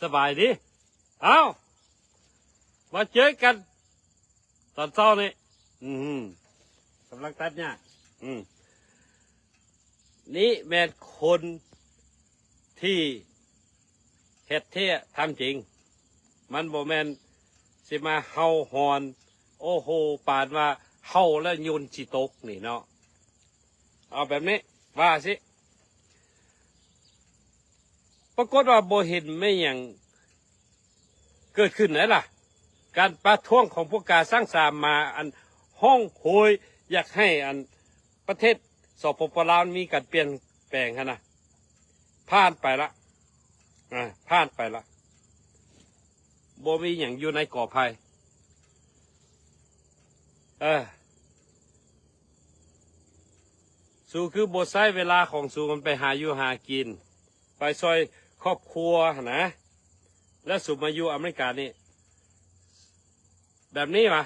ສະບາຍດີ. ເອົ້າ ມາເຈີກັນຕອນເຊົ້ານີ້ ອືມ ກຳລັງຕັດຫຍ້າ. ອືມ ນີ້ແມ່ນຄົນທີ່ເຮັດແທ້ທຳຈິງ. ມັນບໍ່ແມ່ນຊິມາເຫົ່າຫອນ ໂອ້ໂຫ ປານວ່າເຫົ່າແລ້ວຍົນຊິຕົກນີ້ເນາະ. ເອົາແບບນີ້ວ່າຊິ ປາກົດວ່າບໍ່ເຫັນມີຫຍັງເກີດຂຶ້ນໃດລະ. ການປະທ້ວງຂອງພວກກາສັງສາມາ ອັນຮ້ອງໂຫຍຢາກໃຫ້ອັນປະເທດ ສປປ ລາວ ມີການປ່ຽນແປງຫັ້ນນະ ຜ່ານໄປລະ ອາ ຜ່ານໄປລະ ບໍ່ມີຫຍັງຢູ່ໃນກໍໄຜ່. ເອີ ສູຄືບໍ່ໃຊ້ເວລາຂອງສູມັນໄປຫາຢູ່ຫາກິນ ໄປຊ່ອຍຄອບຄົວຫັ້ນນະ ແລ້ວສູມາຢູ່ອາເມລິການີ້ ແບບນີ້ຫວາ?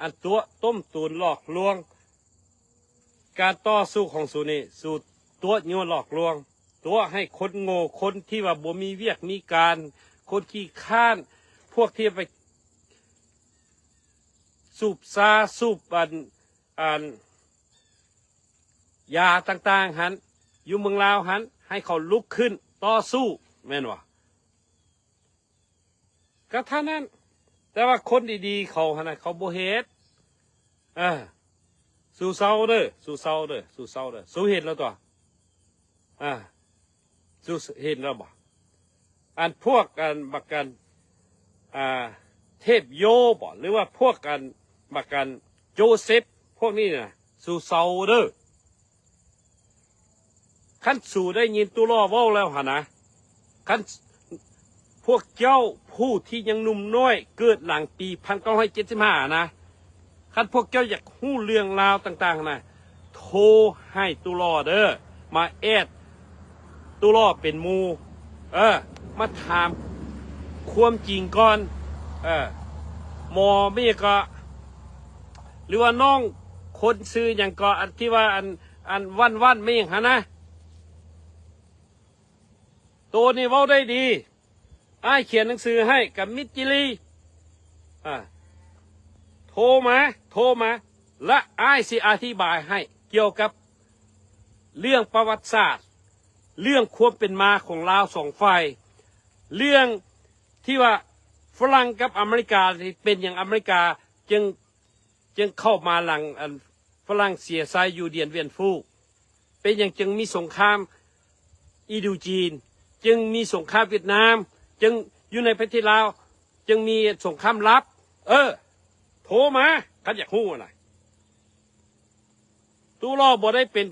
ອັນຕົວະຕົ້ມຕຸນຫຼອກລວງ ການຕໍ່ສູ້ຂອງສູນີ້ ສູຕົວະຍົວະຫຼອກລວງ ຕົວະໃຫ້ຄົນໂງ່ ຄົນທີ່ວ່າບໍ່ມີວຽກມີການ ຄົນຂີ້ຄ້ານ ພວກທີ່ໄປສູບຊາ ສູບອັນ ອັນ ຢາຕ່າງໆຫັ້ນ ຢູ່ເມືອງລາວຫັ້ນ ໃຫ້ເຂົາລຸກຂຶ້ນຕໍ່ສູ້ ແມ່ນບໍ່? ກໍເທົ່ານັ້ນ. ແຕ່ວ່າຄົນດີໆເຂົາຫັ້ນນະ ເຂົາບໍ່ເຮັດ. ເອີ ສູ້ເຊົາເດີ ສູ້ເຊົາເດີ ສູ້ເຊົາເດີ ສູ້ເຫັນແລ້ວຕົວະ. ອ່າ ສູ້ເຫັນແລ້ວບໍ່? ອັນພວກອັນບັກອັນ ອ່າ ເທບໂຍບໍ ຫຼືວ່າພວກອັນບັກອັນໂຈເຊັບ ພວກນີ້ນະ ສູ້ເຊົາເດີ. ຄັນສູໄດ້ຍິນຕຸລໍເວົ້າແລ້ວຫັ້ນນະ ຄັນພວກເຈົ້າຜູ້ທີ່ຍັງໜຸ່ມນ້ອຍ ເກີດຫຼັງປີພັນເກົ້າຮ້ອຍເຈັດສິບຫ້ານະ ຄັນພວກເຈົ້າຢາກຮູ້ເລື່ອງລາວຕ່າງໆນະ ໂທໃຫ້ຕຸລໍເດີ ມາແອດຕຸລໍເປັນໝູ່ ເອີ ມາຖາມຄວາມຈິງກ່ອນ. ເອີ ໝໍມີຫຍັງເກາະ ຫຼືວ່ານ້ອງຄົນຊື່ຫຍັງເກາະ ອັນທີ່ວ່າອັນ ອັນວັນໆ ມີຫຍັງຫັ້ນນະ ໂຕນີ້ເວົ້າໄດ້ດີ. ອ້າຍຂຽນໜັງສືໃຫ້ກັບມິດຈິລີ ອາ ໂທມາ ໂທມາ ລະອ້າຍຊິອະທິບາຍໃຫ້ກ່ຽວກັບເລື່ອງປະຫວັດສາດ ເລື່ອງຄວາມເປັນມາຂອງລາວສອງຝ່າຍ ເລື່ອງທີ່ວ່າຝຣັ່ງກັບອາເມລິກາ ເປັນຫຍັງອາເມລິກາຈຶ່ງ ຈຶ່ງເຂົ້າມາຫຼັງອັນຝຣັ່ງເສຍໄຊຢູ່ດຽນວຽນຟູ ເປັນຫຍັງຈຶ່ງມີສົງຄາມອິນໂດຈີນ ຈຶ່ງມີສົງຄາມຫວຽດນາມ ຈຶ່ງຢູ່ໃນປະເທດລາວ ຈຶ່ງມີສົງຄາມລັບ. ເອີ ໂທມາ ຄັນຢາກຮູ້ນະ. ຕຸລໍບໍ່ໄດ້ເປັນ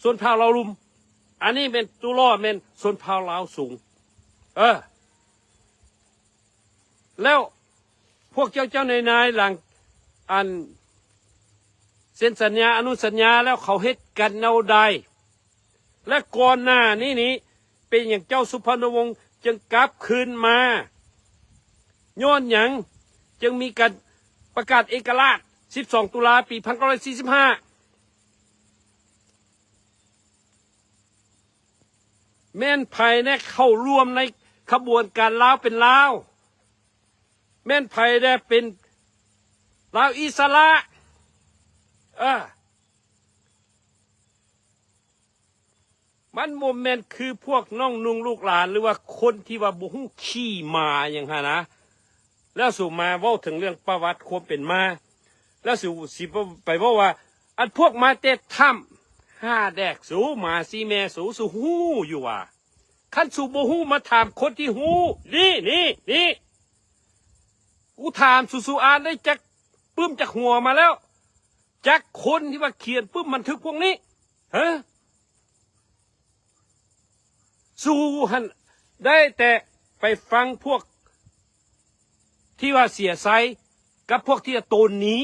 ຊົນເຜົ່າລາວລຸ່ມ ອັນນີ້ແມ່ນ ຕຸລໍແມ່ນຊົນເຜົ່າລາວສູງ. ເອີ ແລ້ວພວກເຈົ້າ ເຈົ້ານາຍໆ ຫຼັງອັນເຊັນສັນຍາ ອະນຸສັນຍາແລ້ວ ເຂົາເຮັດກັນແນວໃດ? ແລະ ກ່ອນໜ້ານີ້ນີ້ ເປັນຫຍັງເຈົ້າສຸພັນນະວົງຈຶ່ງກັບຄືນມາ? ຍ້ອນຫຍັງຈຶ່ງມີການປະກາດເອກະລາດ ສິບສອງ ຕຸລາ ປີ ໜຶ່ງພັນເກົ້າຮ້ອຍສີ່ສິບຫ້າ? ແມ່ນໃຜແດ່ເຂົ້າຮ່ວມໃນຂະບວນການລາວເປັນລາວ? ແມ່ນໃຜແດ່ເປັນລາວອິດສະຫຼະ? ເອີ ມັນບໍ່ແມ່ນຄືພວກນ້ອງນຸ່ງລູກຫຼານ ຫຼືວ່າຄົນທີ່ວ່າບໍ່ຮູ້ຂີ້ໝາຫຍັງຫັ້ນນະ. ແລ້ວສູມາເວົ້າເຖິງເລື່ອງປະຫວັດຄວາມເປັນມາ ແລ້ວສູ ຊິໄປເວົ້າວ່າ ອັນພວກມາແຕ່ຖ້ຳ ຫ້າແດກສູ ໝາສີ່ແມ່ສູ ສູຮູ້ຢູ່ຫວາ? ຄັນສູບໍ່ຮູ້ ມາຖາມຄົນທີ່ຮູ້. ນີ້ ນີ້ ນີ້ ກູຖາມສູ ສູອ່ານໄດ້ຈັກປຶ້ມຈັກຫົວມາແລ້ວ? ຈັກຄົນທີ່ວ່າຂຽນປຶ້ມບັນທຶກພວກນີ້? ຮະ? ສູຫັ້ນໄດ້ແຕ່ໄປຟັງພວກທີ່ວ່າເສຍໄຊ ກັບພວກທີ່ວ່າໂຕນໜີ.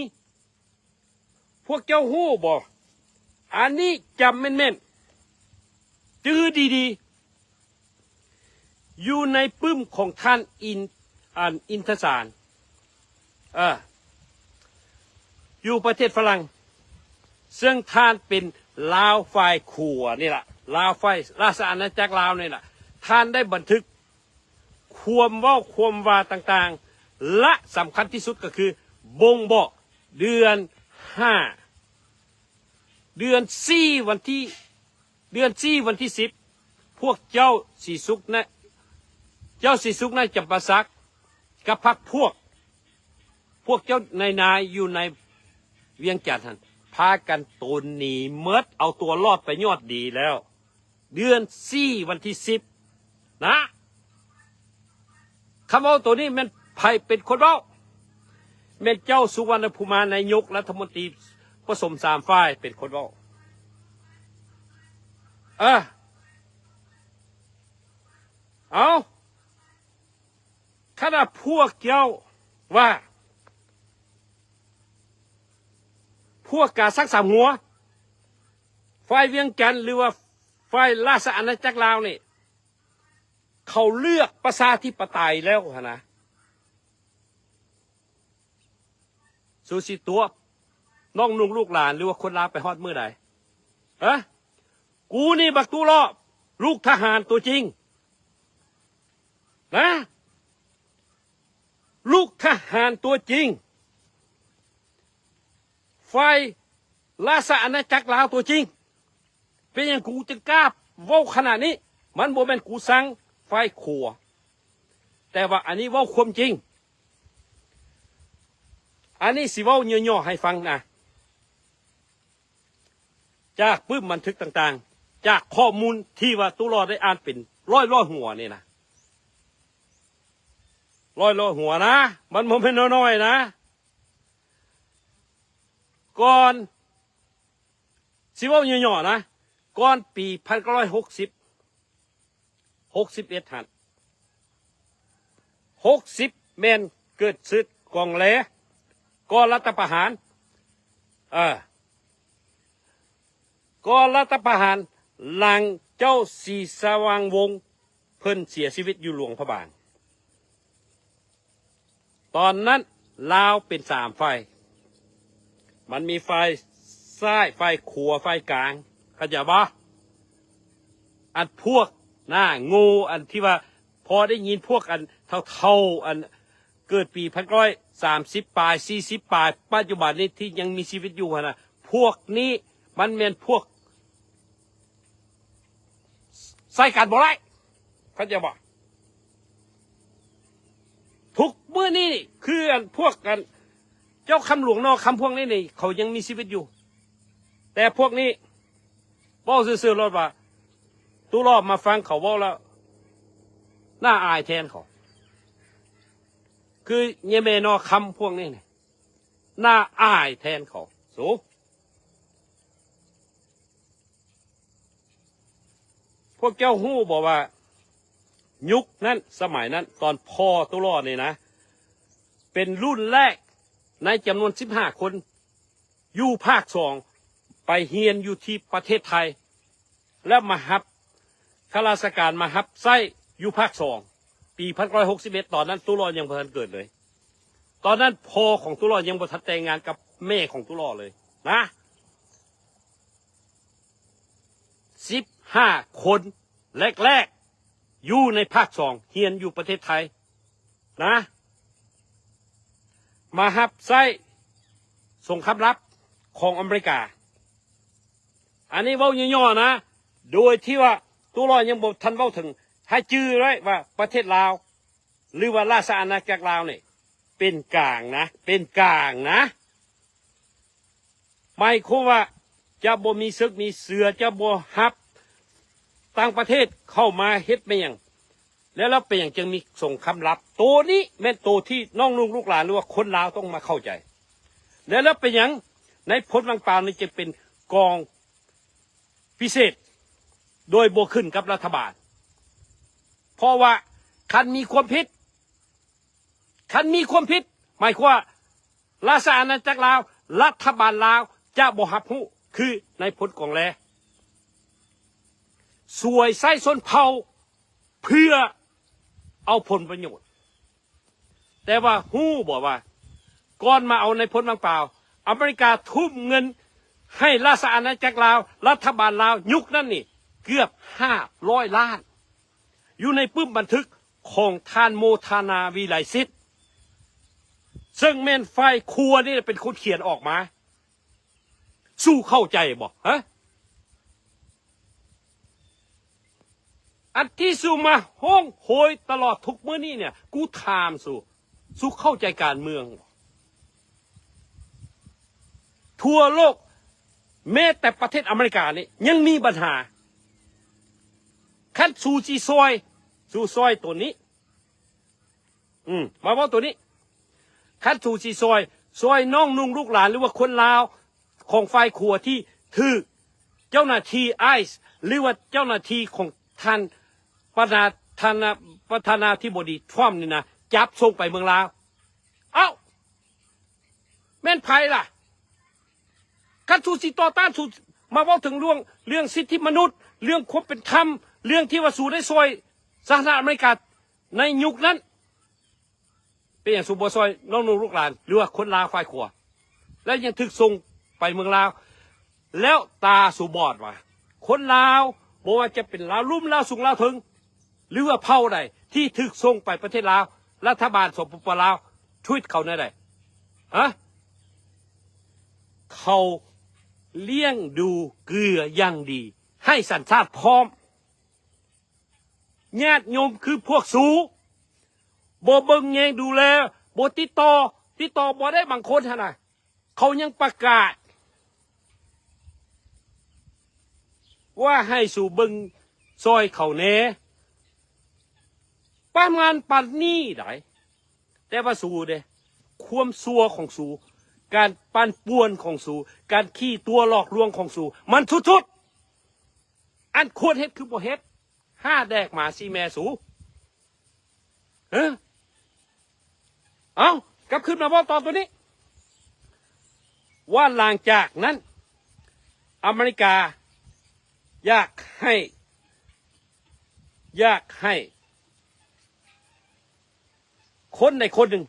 ພວກເຈົ້າຮູ້ບໍ່? ອັນນີ້ຈຳແມ່ນໆ ຈື່ດີໆ ຢູ່ໃນປຶ້ມຂອງທ່ານອິນ ອັນ ອິນທະສານ ເອີ ຢູ່ປະເທດຝຣັ່ງ ເຊິ່ງທ່ານເປັນລາວຝ່າຍຂົວນີ້ລະ ລາວຝ່າຍລາຊະອານາຈັກລາວນີ້ລະ. ທ່ານໄດ້ບັນທຶກຄວາມເວົ້າຄວາມວ່າຕ່າງໆ ແລະ ສຳຄັນທີ່ສຸດກໍຄືບົ່ງບອກເດືອນຫ້າ ເດືອນສີ່ ວັນທີ ເດືອນສີ່ ວັນທີສິບ ພວກເຈົ້າສີສຸກນະ ເຈົ້າສີສຸກນາຍຈຳປາສັກ ກັບພັກພວກ ພວກເຈົ້ານາຍໆຢູ່ໃນວຽງຈັນຫັ້ນ ພາກັນໂຕນໜີໝົດ ເອົາຕົວລອດໄປຍອດດີແລ້ວ ເດືອນສີ່ ວັນທີສິບ ນະ. ຄຳເວົ້າໂຕນີ້ແມ່ນໃຜເປັນຄົນເວົ້າ? ແມ່ນເຈົ້າສຸວັນນະພູມາ ນາຍົກລັດຖະມົນຕີປະສົມສາມຝ່າຍເປັນຄົນເວົ້າ. ເອີ ເອົາ ຄັນວ່າພວກເຈົ້າວ່າ ພວກກາຊັກສາມຫົວ ຝ່າຍວຽງຈັນ ຫຼືວ່າຝ່າຍລາຊະອານາຈັກລາວນີ້ ເຂົາເລືອກປະຊາທິປະໄຕແລ້ວຫັ້ນນະ ສູຊິຕົວະນ້ອງນຸ່ງລູກຫຼານ ຫຼືວ່າຄົນລາວໄປຮອດມື້ໃດ? ຮະ? ກູນີ້ບັກຕຸລໍ້ ລູກທະຫານຕົວຈິງ ນະ ລູກທະຫານຕົວຈິງ ຝ່າຍລາຊະອານາຈັກລາວຕົວຈິງ. ເປັນຫຍັງກູຈຶ່ງກ້າເວົ້າຂະໜາດນີ້? ມັນບໍ່ແມ່ນກູຊັງຝ່າຍຂົວ ແຕ່ວ່າອັນນີ້ເວົ້າຄວາມຈິງ. ອັນນີ້ຊິເວົ້າຫຍໍ້ໆໃຫ້ຟັງນະ ຈາກປຶ້ມບັນທຶກຕ່າງໆ ຈາກຂໍ້ມູນທີ່ວ່າຕຸລໍ້ໄດ້ອ່ານເປັນຮ້ອຍໆຫົວນີ້ນະ ຮ້ອຍໆຫົວນະ ມັນບໍ່ແມ່ນນ້ອຍໆນະ. ກ່ອນ ຊິເວົ້າຫຍໍ້ໆນະ ກ່ອນປີພັນເກົ້າຮ້ອຍຫົກສິບ ຫົກສິບເອັດຫັ້ນ ຫົກສິບແມ່ນເກີດສຶກກອງແລ ກໍລັດຖະປະຫານ ເອີ ກໍລັດຖະປະຫານ ຫຼັງເຈົ້າສີສະຫວ່າງວົງ ເພິ່ນເສຍຊີວິດຢູ່ຫຼວງພະບາງ. ຕອນນັ້ນລາວເປັນສາມຝ່າຍ ມັນມີຝ່າຍຊ້າຍ ຝ່າຍຂວາ ຝ່າຍກາງ ເຂົ້າໃຈບໍ່? ອັນພວກໜ້າໂງ່ ອັນທີ່ວ່າພໍໄດ້ຍິນພວກອັນເຖົ້າໆ ອັນເກີດປີພັນເກົ້າຮ້ອຍສາມສິບປາຍ ສີ່ສິບປາຍ ປັດຈຸບັນນີ້ທີ່ຍັງມີຊີວິດຢູ່ຫັ້ນນະ ພວກນີ້ມັນແມ່ນພວກ ໃສ່ກັນບໍ່ໄດ້ ເຂົ້າໃຈບໍ່? ທຸກມື້ນີ້ຄືອັນພວກອັນເຈົ້າຄຳຫຼວງນໍຄຳພວກນີ້ນີ້ ເຂົາຍັງມີຊີວິດຢູ່ ແຕ່ພວກນີ້ເວົ້າຊື່ໆໂລດວ່າ ຕຸລໍ້ມາຟັງເຂົາເວົ້າແລ້ວໜ້າອາຍແທນເຂົາ ຄືຍາຍແມ່ນໍຄຳພວກນີ້ນີ້ ໜ້າອາຍແທນເຂົາ. ສູ ພວກເຈົ້າຮູ້ບໍ່ວ່າຍຸກນັ້ນ ສະໄໝນັ້ນ ຕອນພໍ່ຕຸລໍ້ນີ້ນະ ເປັນລຸ້ນແລກໃນຈຳນວນສິບຫ້າຄົນ ຢູ່ພາກສອງ ໄປຮຽນຢູ່ທີ່ປະເທດໄທ ແລ້ວມາຮັບ ຂ້າລາຊະການມາຮັບໃຊ້ຢູ່ພາກສອງ ປີພັນເກົ້າຮ້ອຍຫົກສິບເອັດ ຕອນນັ້ນຕຸລໍ້ຍັງບໍ່ທັນເກີດເລີຍ. ຕອນນັ້ນພໍ່ຂອງຕຸລໍ້ຍັງບໍ່ທັນແຕ່ງງານກັບແມ່ຂອງຕຸລໍ້ເລີຍນະ. ສິບຫ້າຄົນແລກໆ ຢູ່ໃນພາກສອງ ຮຽນຢູ່ປະເທດໄທນະ ມາຮັບໃຊ້ສົງຄາມລັບຂອງອາເມລິກາ. ອັນນີ້ເວົ້າຫຍໍ້ໆນະ ໂດຍທີ່ວ່າຕຸລໍ້ຍັງບໍ່ທັນເວົ້າເຖິງ ໃຫ້ຈື່ໄວ້ວ່າປະເທດລາວ ຫຼືວ່າລາຊະອານາຈັກລາວນີ້ເປັນກາງນະ ເປັນກາງນະ. ໝາຍຄວາມວ່າຈະບໍ່ມີເສິກມີເສືອ ຈະບໍ່ຮັບຕ່າງປະເທດເຂົ້າມາເຮັດແມ່ນຫຍັງ ແລ້ວ ແລ້ວເປັນຫຍັງຈຶ່ງມີສົງຄາມລັບ? ໂຕນີ້ແມ່ນໂຕທີ່ນ້ອງນຸ່ງລູກຫຼານ ຫຼືວ່າຄົນລາວຕ້ອງມາເຂົ້າໃຈ. ແລ້ວ ແລ້ວເປັນຫຍັງນາຍພົນວັງປາວນີ້ຈຶ່ງເປັນກອງພິເສດ ໂດຍບໍ່ຂຶ້ນກັບລັດຖະບານ? ເພາະວ່າຄັນມີຄວາມຜິດ ຄັນມີຄວາມຜິດ ໝາຍຄວາມວ່າ ລາຊະອານາຈັກລາວ ລັດຖະບານລາວຈະບໍ່ຮັບຮູ້ ຄືນາຍພົນກອງແລ ສວຍໃຊ້ຊົນເຜົ່າເພື່ອເອົາຜົນປະໂຫຍດ. ແຕ່ວ່າຮູ້ບໍ່ວ່າ ກ່ອນມາເອົານາຍພົນວັງປາວ ອາເມລິກາທຸ່ມເງິນໃຫ້ລາຊະອານາຈັກລາວ ລັດຖະບານລາວຍຸກນັ້ນນີ້ ເກືອບຫ້າຮ້ອຍລ້ານ. ຢູ່ໃນປຶ້ມບັນທຶກຂອງທ່ານໂມທານາ ວິໄລສິດ ເຊິ່ງແມ່ນຝ່າຍຂົວານີ້ເປັນຄົນຂຽນອອກມາ. ສູເຂົ້າໃຈບໍ່ ຮະ? ອັນທີ່ສູມາຮ້ອງໂຫຍຕະຫຼອດທຸກມື້ນີ້ເນ່ຍ ກູຖາມສູ, ສູເຂົ້າໃຈການເມືອງບໍ່? ທົ່ວໂລກ ແມ້ແຕ່ປະເທດອາເມລິການີ້ຍັງມີບັນຫາ. ຄັນສູຊິຊ່ອຍ, ສູຊ່ອຍໂຕນີ້. ອືມ ມາເວົ້າໂຕນີ້. ຄັນສູຊິຊ່ອຍ, ຊ່ອຍນ້ອງນຸ່ງລູກຫຼານ ຫຼືວ່າຄົນລາວຂອງຝ່າຍຂົວາທີ່ຖືກເຈົ້າໜ້າທີ່ໄອສ໌ ຫຼືວ່າເຈົ້າໜ້າທີ່ຂອງທ່ານປະທານາ, ປະທານາທິບໍດີທຣຳນີ້ນະ ຈັບສົ່ງໄປເມືອງລາວ. ເອົ້າ ແມ່ນໃຜລະ? ຄັນສູຊິຕໍ່ຕ້ານ, ສູມາເວົ້າເຖິງເລື່ອງ, ເລື່ອງສິດທິມະນຸດ, ເລື່ອງຄວາມເປັນທຳ, ເລື່ອງທີ່ວ່າສູໄດ້ຊ່ອຍສະຫະລັດອາເມລິກາໃນຍຸກນັ້ນ, ເປັນຫຍັງສູບໍ່ຊ່ອຍນ້ອງນຸ່ງລູກຫຼານ ຫຼືວ່າຄົນລາວຝ່າຍຂົວາ ແລ້ວຍັງຖືກສົ່ງໄປເມືອງລາວ? ແລ້ວຕາສູບອດຫວາ? ຄົນລາວ ບໍ່ວ່າຈະເປັນລາວລຸ່ມ, ລາວສູງ, ລາວເທິງ ຫຼືວ່າເຜົ່າໃດທີ່ຖືກສົ່ງໄປປະເທດລາວ, ລັດຖະບານ ສປປ ລາວ ທຣີດເຂົາແນວໃດ? ຮະ? ເຂົາລ້ຽງດູເກືອຢ່າງດີ, ໃຫ້ສັນຊາດພ້ອມ. ຍາດໂຍມຄືພວກສູ ບໍ່ເບິ່ງແຍງດູແລ, ບໍ່ຕິດຕໍ່, ຕິດຕໍ່ບໍ່ໄດ້ບາງຄົນຫັ້ນນະ. ເຂົາຍັງປະກາດວ່າໃຫ້ສູເບິ່ງຊ່ອຍເຂົາແດ່. ປະມານປານນີ້ໃດ໋. ແຕ່ວ່າສູເດ້, ຄວາມຊົ່ວຂອງສູ, ການປັ່ນປ່ວນຂອງສູ, ການຂີ້ຕົວະຫຼອກລວງຂອງສູ ມັນສຸດໆ. ອັນຄວນເຮັດຄືບໍ່ເຮັດ, ຫ້າແດກໝາສີ່ແມ່ສູ. ເອີ ເອົ້າ, ກັບຄືນມາເວົ້າຕໍ່ໂຕນີ້ ວ່າຫຼັງຈາກນັ້ນ ອາເມລິກາຢາກໃຫ້, ຢາກໃຫ້ ຄົນໃດຄົນໜຶ່ງ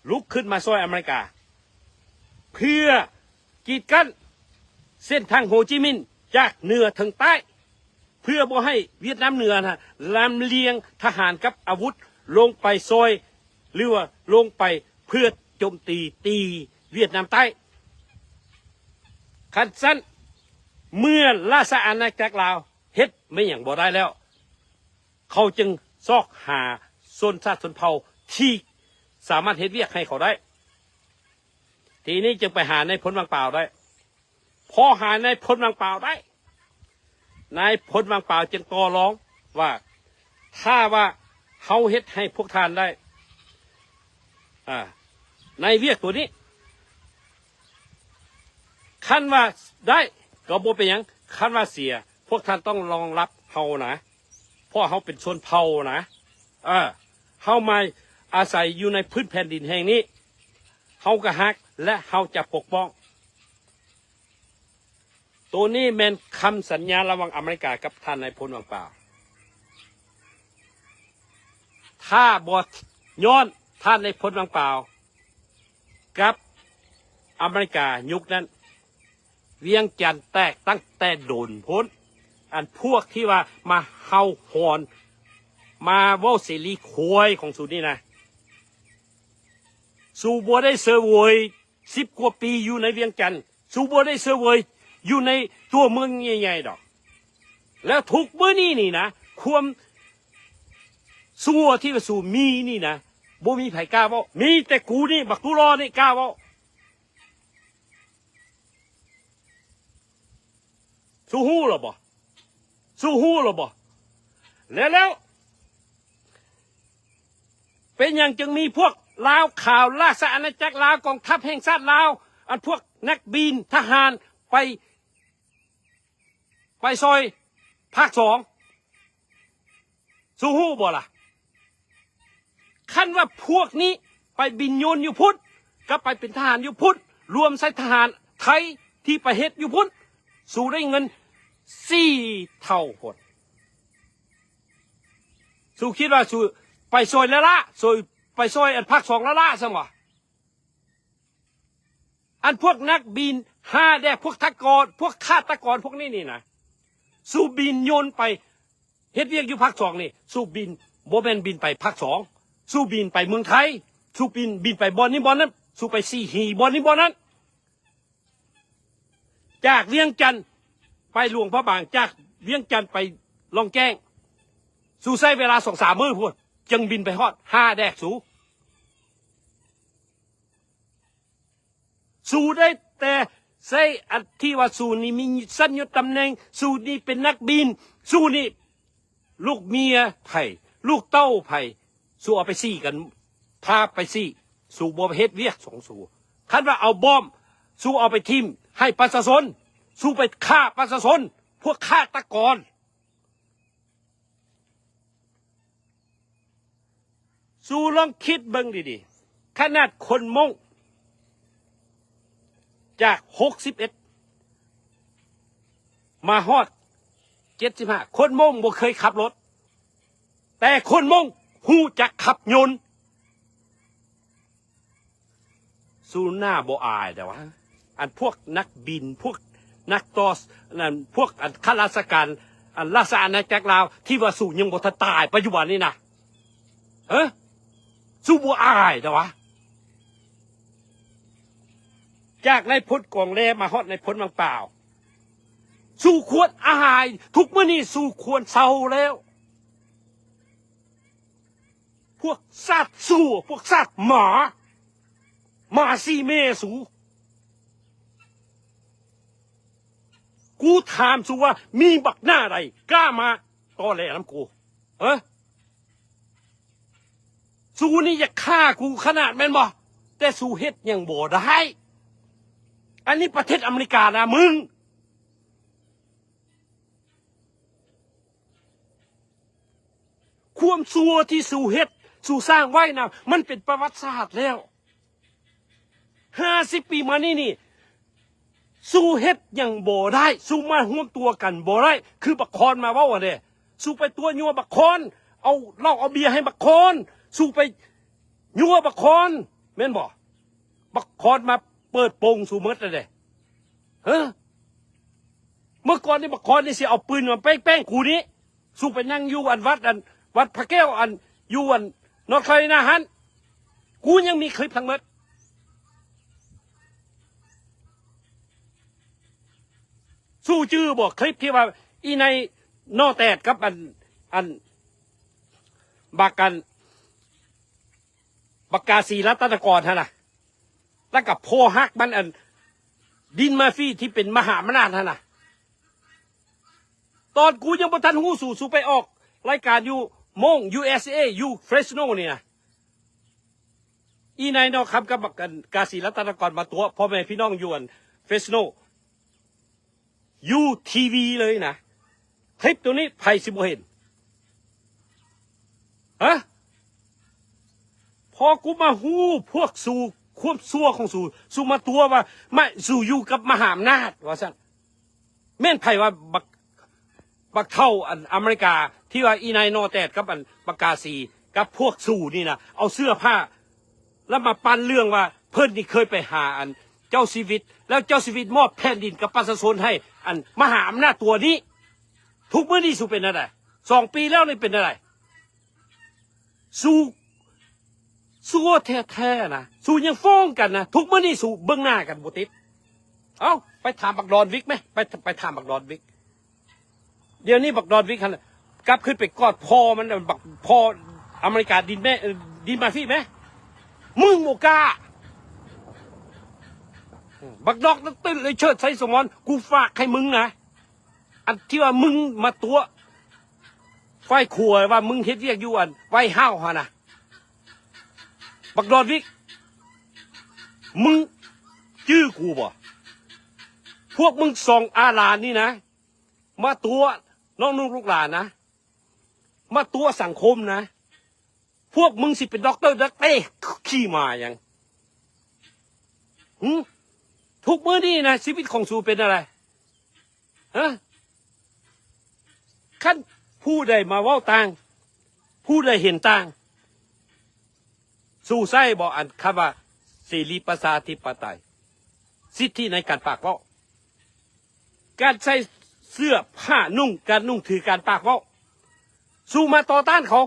ລຸກຂຶ້ນມາຊ່ອຍອາເມລິກາ ເພື່ອກີດກັ້ນເສັ້ນທາງໂຮຈິມິນຈາກເໜືອເຖິງໃຕ້ ເພື່ອບໍ່ໃຫ້ຫວຽດນາມເໜືອນະ ລຳລຽງທະຫານກັບອາວຸດລົງໄປຊ່ອຍ ຫຼືວ່າລົງໄປເພື່ອໂຈມຕີ ຕີຫວຽດນາມໃຕ້. ຄັນຊັ້ນ ເມື່ອລາຊະອານາຈັກລາວເຮັດແມ່ນຫຍັງບໍ່ໄດ້ແລ້ວ ເຂົາຈຶ່ງຊອກຫາຊົນຊາດຊົນເຜົ່າທີ່ສາມາດເຮັດວຽກໃຫ້ເຂົາໄດ້. ທີນີ້ຈຶ່ງໄປຫານາຍພົນວັງປາວໄດ້. ພໍຫານາຍພົນວັງປາວໄດ້, ນາຍພົນວັງປາວຈຶ່ງຕໍ່ລອງວ່າ ຖ້າວ່າເຮົາເຮັດໃຫ້ພວກທ່ານໄດ້ ອາ ໃນວຽກຕົວນີ້ ຄັນວ່າໄດ້ກໍບໍ່ເປັນຫຍັງ, ຄັນວ່າເສຍ ພວກທ່ານຕ້ອງຮອງຮັບເຮົານະ, ເພາະເຮົາເປັນຊົນເຜົ່ານະ. ເອີ ເຮົາມາອາໄສຢູ່ໃນພື້ນແຜ່ນດິນແຫ່ງນີ້, ເຮົາກໍຮັກ ແລະ ເຮົາຈະປົກປ້ອງ. ໂຕນີ້ແມ່ນຄຳສັນຍາລະຫວ່າງອາເມລິກາກັບທ່ານນາຍພົນວັງປາວ. ຖ້າບໍ່ຍ້ອນທ່ານນາຍພົນວັງປາວກັບອາເມລິກາຍຸກນັ້ນ, ວຽງຈັນແຕກຕັ້ງແຕ່ດົນໂພ້ນ. ອັນພວກທີ່ວ່າມາເຫົ່າຫອນ, ມາເວົ້າເສລີຄວາຍຂອງສູນີ້ນະ, ສູບໍ່ໄດ້ເຊີເຫວີຍ ສິບກວ່າປີຢູ່ໃນວຽງຈັນ, ສູບໍ່ໄດ້ເຊີເຫວີຍຢູ່ໃນຕົວເມືອງໃຫຍ່ໆດອກ. ແລ້ວທຸກມື້ນີ້ນີ້ນະ, ຄວາມຊົ່ວທີ່ວ່າສູມີນີ້ນະ, ບໍ່ມີໃຜກ້າເວົ້າ, ມີແຕ່ກູນີ້, ບັກຕູຫຼໍ່ນີ້ກ້າເວົ້າ. ສູຮູ້ແລ້ວບໍ່? ສູຮູ້ແລ້ວບໍ່? ແລ້ວ ແລ້ວ ເປັນຫຍັງຈຶ່ງມີພວກລາວຂາວ, ລາຊະອານາຈັກລາວ, ກອງທັບແຫ່ງຊາດລາວ, ອັນພວກນັກບິນທະຫານໄປ, ໄປຊ່ອຍພາກສອງ? ສູຮູ້ບໍ່ລະ? ຄັນວ່າພວກນີ້ໄປບິນຍົນຢູ່ພຸ້ນ, ກັບໄປເປັນທະຫານຢູ່ພຸ້ນ, ລວມໃສ່ທະຫານໄທທີ່ໄປເຮັດຢູ່ພຸ້ນ, ສູໄດ້ເງິນສີ່ເທົ່າພຸ້ນ. ສູຄິດວ່າສູໄປຊ່ອຍລ້າໆ, ຊ່ອຍ, ໄປຊ່ອຍອັນພາກສອງລ້າໆຊັ້ນຫວາ? ອັນພວກນັກບິນຫາແດ່, ພວກທະກອນ, ພວກຄາດຕະກອນພວກນີ້ນີ້ນະ, ສູບິນຍົນໄປ ເຮັດວຽກຢູ່ພາກສອງນີ້ ສູບິນ ບໍ່ແມ່ນບິນໄປພາກສອງ ສູບິນໄປເມືອງໄທ ສູບິນ ບິນໄປບ່ອນນີ້ບ່ອນນັ້ນ ສູໄປສີຮີບ່ອນນີ້ບ່ອນນັ້ນ ຈາກວຽງຈັນໄປຫຼວງພະບາງ ຈາກວຽງຈັນໄປລ່ອງແຈ້ງ ສູໃຊ້ເວລາສອງສາມມື້ພຸ້ນ ຈຶ່ງບິນໄປຮອດ ຫາແດກສູ. ສູໄດ້ແຕ່ໃຊ້ອັນທີ່ວ່າສູນີ້ມີຊັ້ນຍົດຕຳແໜ່ງ ສູນີ້ເປັນນັກບິນ ສູນີ້ລູກເມຍໃຜ ລູກເຕົ້າໃຜ ສູເອົາໄປສີກັນ ພາໄປສີ ສູບໍ່ເຮັດວຽກຂອງສູ. ຄັນວ່າເອົາບອມ ສູເອົາໄປຖິ້ມໃຫ້ປະຊາຊົນ ສູໄປຂ້າປະຊາຊົນ ພວກຄາດຕະກອນ. ສູລອງຄິດເບິ່ງດີໆ ຂະໜາດຄົນມົ້ງຈາກຫົກສິບເອັດມາຮອດເຈັດສິບຫ້າ ຄົນມົ້ງບໍ່ເຄີຍຂັບລົດ ແຕ່ຄົນມົ້ງຮູ້ຈັກຂັບຍົນ. ສູໜ້າບໍ່ອາຍແຕ່ວ່າ ອັນພວກນັກບິນ ພວກນັກຕໍ່ ອັນນັ້ນ ພວກອັນຂ້າລາຊະການ ອັນລາຊະອານາຈັກລາວ ທີ່ວ່າສູຍັງບໍ່ທັນຕາຍປັດຈຸບັນນີ້ນະ ເອີ ສູບໍ່ອາຍແຕ່ວ່າ ຈາກນາຍພົນກອງແລມາຮອດນາຍພົນວັງປາວ ສູຄວນອາຍ. ທຸກມື້ນີ້ສູຄວນເຊົາແລ້ວ. ພວກຊາດຊົ່ວ ພວກຊາດໝາ ໝາສີ່ແມ່ສູ ກູຖາມສູວ່າ ມີບັກໜ້າໃດກ້າມາຕໍແຫຼນຳກູ? ເອີ ສູນີ້ຢາກຂ້າກູຂະໜາດແມ່ນບໍ່? ແຕ່ສູເຮັດຫຍັງບໍ່ໄດ້. ອັນນີ້ປະເທດອາເມລິການະມຶງ. ຄວາມຊົ່ວທີ່ສູເຮັດ ສູສ້າງໄວ້ນະ ມັນເປັນປະຫວັດສາດແລ້ວ. ຫ້າສິບປີມານີ້ນີ້ ສູເຮັດຫຍັງບໍ່ໄດ້ ສູມາຮວມຕົວກັນບໍ່ໄດ້ ຄືບັກຄອນມາເວົ້າຫັ້ນເດ້. ສູໄປຕົວະຍົວະບັກຄອນ ເອົາເຫຼົ້າເອົາເບຍໃຫ້ບັກຄອນ ສູໄປຍົວະບັກຄອນ ແມ່ນບໍ່? ບັກຄອນມາເປີດໂປງສູໝົດແລ້ວເດ້. ເອີ ເມື່ອກ່ອນນີ້ບັກຄອນນີ້ຊິເອົາປືນມາແປ້ງໆກູນີ້ ສູໄປນັ່ງຢູ່ອັນວັດ ອັນວັດພະແກ້ວ ອັນຢູ່ອັນ North Carolina ຫັ້ນ ກູຍັງມີຄລິບທັງໝົດ. ສູຈື່ບໍ່ ຄລິບທີ່ວ່າອີ່ນາຍນໍແຕດກັບອັນ ອັນ ບັກ ອັນ ບັກກາສີລັດຕະນະກອນຫັ້ນນະ ແລ້ວກໍພໍ່ຮັກມັນ ອັນ ດິນມາຟີທີ່ເປັນມະຫາອຳນາດຫັ້ນນະ. ຕອນກູຍັງບໍ່ທັນຮູ້ສູ ສູໄປອອກລາຍການຢູ່ໂມງ USA ຢູ່ Fresno ນີ້ນະ. ອີ່ນາຍນໍຄຳກັບບັກ ອັນ ກາສີລັດຕະນະກອນມາຕົວະພໍ່ແມ່ພີ່ນ້ອງຢູ່ອັນ Fresno ຢູ່ທີວີເລີຍນະ. ຄລິບໂຕນີ້ໃຜຊິບໍ່ເຫັນ? ຮະ? ພໍກູມາຮູ້ພວກສູ ຄວາມຊົ່ວຂອງສູ ສູມາຕົວະວ່າ ມະ ສູຢູ່ກັບມະຫາອຳນາດວ່າຊັ້ນ. ແມ່ນໃຜວ່າບັກ ບັກເຖົ້າອັນອາເມລິກາ ທີ່ວ່າອີ່ນາຍນໍແຕດກັບອັນບັກກາສີ ກັບພວກສູນີ້ນະ ເອົາເສື້ອຜ້າ ແລ້ວມາປັ່ນເລື່ອງວ່າເພິ່ນນີ້ເຄີຍໄປຫາອັນເຈົ້າຊີວິດ ແລ້ວເຈົ້າຊີວິດມອບແຜ່ນດິນກັບປະຊາຊົນໃຫ້ອັນມະຫາອຳນາດຕົວນີ້. ທຸກມື້ນີ້ສູເປັນແນວໃດ? ສອງປີແລ້ວນີ້ເປັນແນວໃດ? ສູ ຊົ່ວແທ້ໆນະ ສູຍັງຟ້ອງກັນນະ. ທຸກມື້ນີ້ສູເບິ່ງໜ້າກັນບໍ່ຕິດ. ເອົ້າ ໄປຖາມບັກດອນວິກແມ ໄປ ໄປຖາມບັກດອນວິກ. ດຽວນີ້ບັກດອນວິກຫັ້ນ ກັບຂຶ້ນໄປກອດພໍ່ມັນ ບັກພໍ່ອາເມລິກາ ດິນແມ ເອີ ດິນມາຟີແມ. ມຶງບໍ່ກ້າ. ບັກດອກເຕີ ລິເຊີດ ໄຊສົມອນ ກູຝາກໃຫ້ມຶງນະ. ອັນທີ່ວ່າມຶງມາຕົວະຝ່າຍຂົວວ່າມຶງເຮັດວຽກຢູ່ອັນໄວເຮົາຫັ້ນນະ ບັກດອນວິກ ມຶງຈື່ກູບໍ່? ພວກມຶງສອງອາຫຼານນີ້ນະ ມາຕົວະນ້ອງນຸ່ງລູກຫຼານນະ ມາຕົວະສັງຄົມນະ. ພວກມຶງຊິເປັນດັອກເຕີດັກເຕ ຂີ່ມ້າຫຍັງ? ຫື? ທຸກມື້ນີ້ນະ ຊີວິດຂອງສູເປັນແນວໃດ? ຮະ? ຄັນຜູ້ໃດມາເວົ້າຕ່າງ ຜູ້ໃດເຫັນຕ່າງ ສູ້ໃຊ້ບໍ່ ອັນຄຳວ່າເສລີປະຊາທິປະໄຕ ສິດທິໃນການປາກເວົ້າ ການໃສ່ເສື້ອຜ້ານຸ່ງ ການນຸ່ງຖື ການປາກເວົ້າ ສູມາຕໍ່ຕ້ານເຂົາ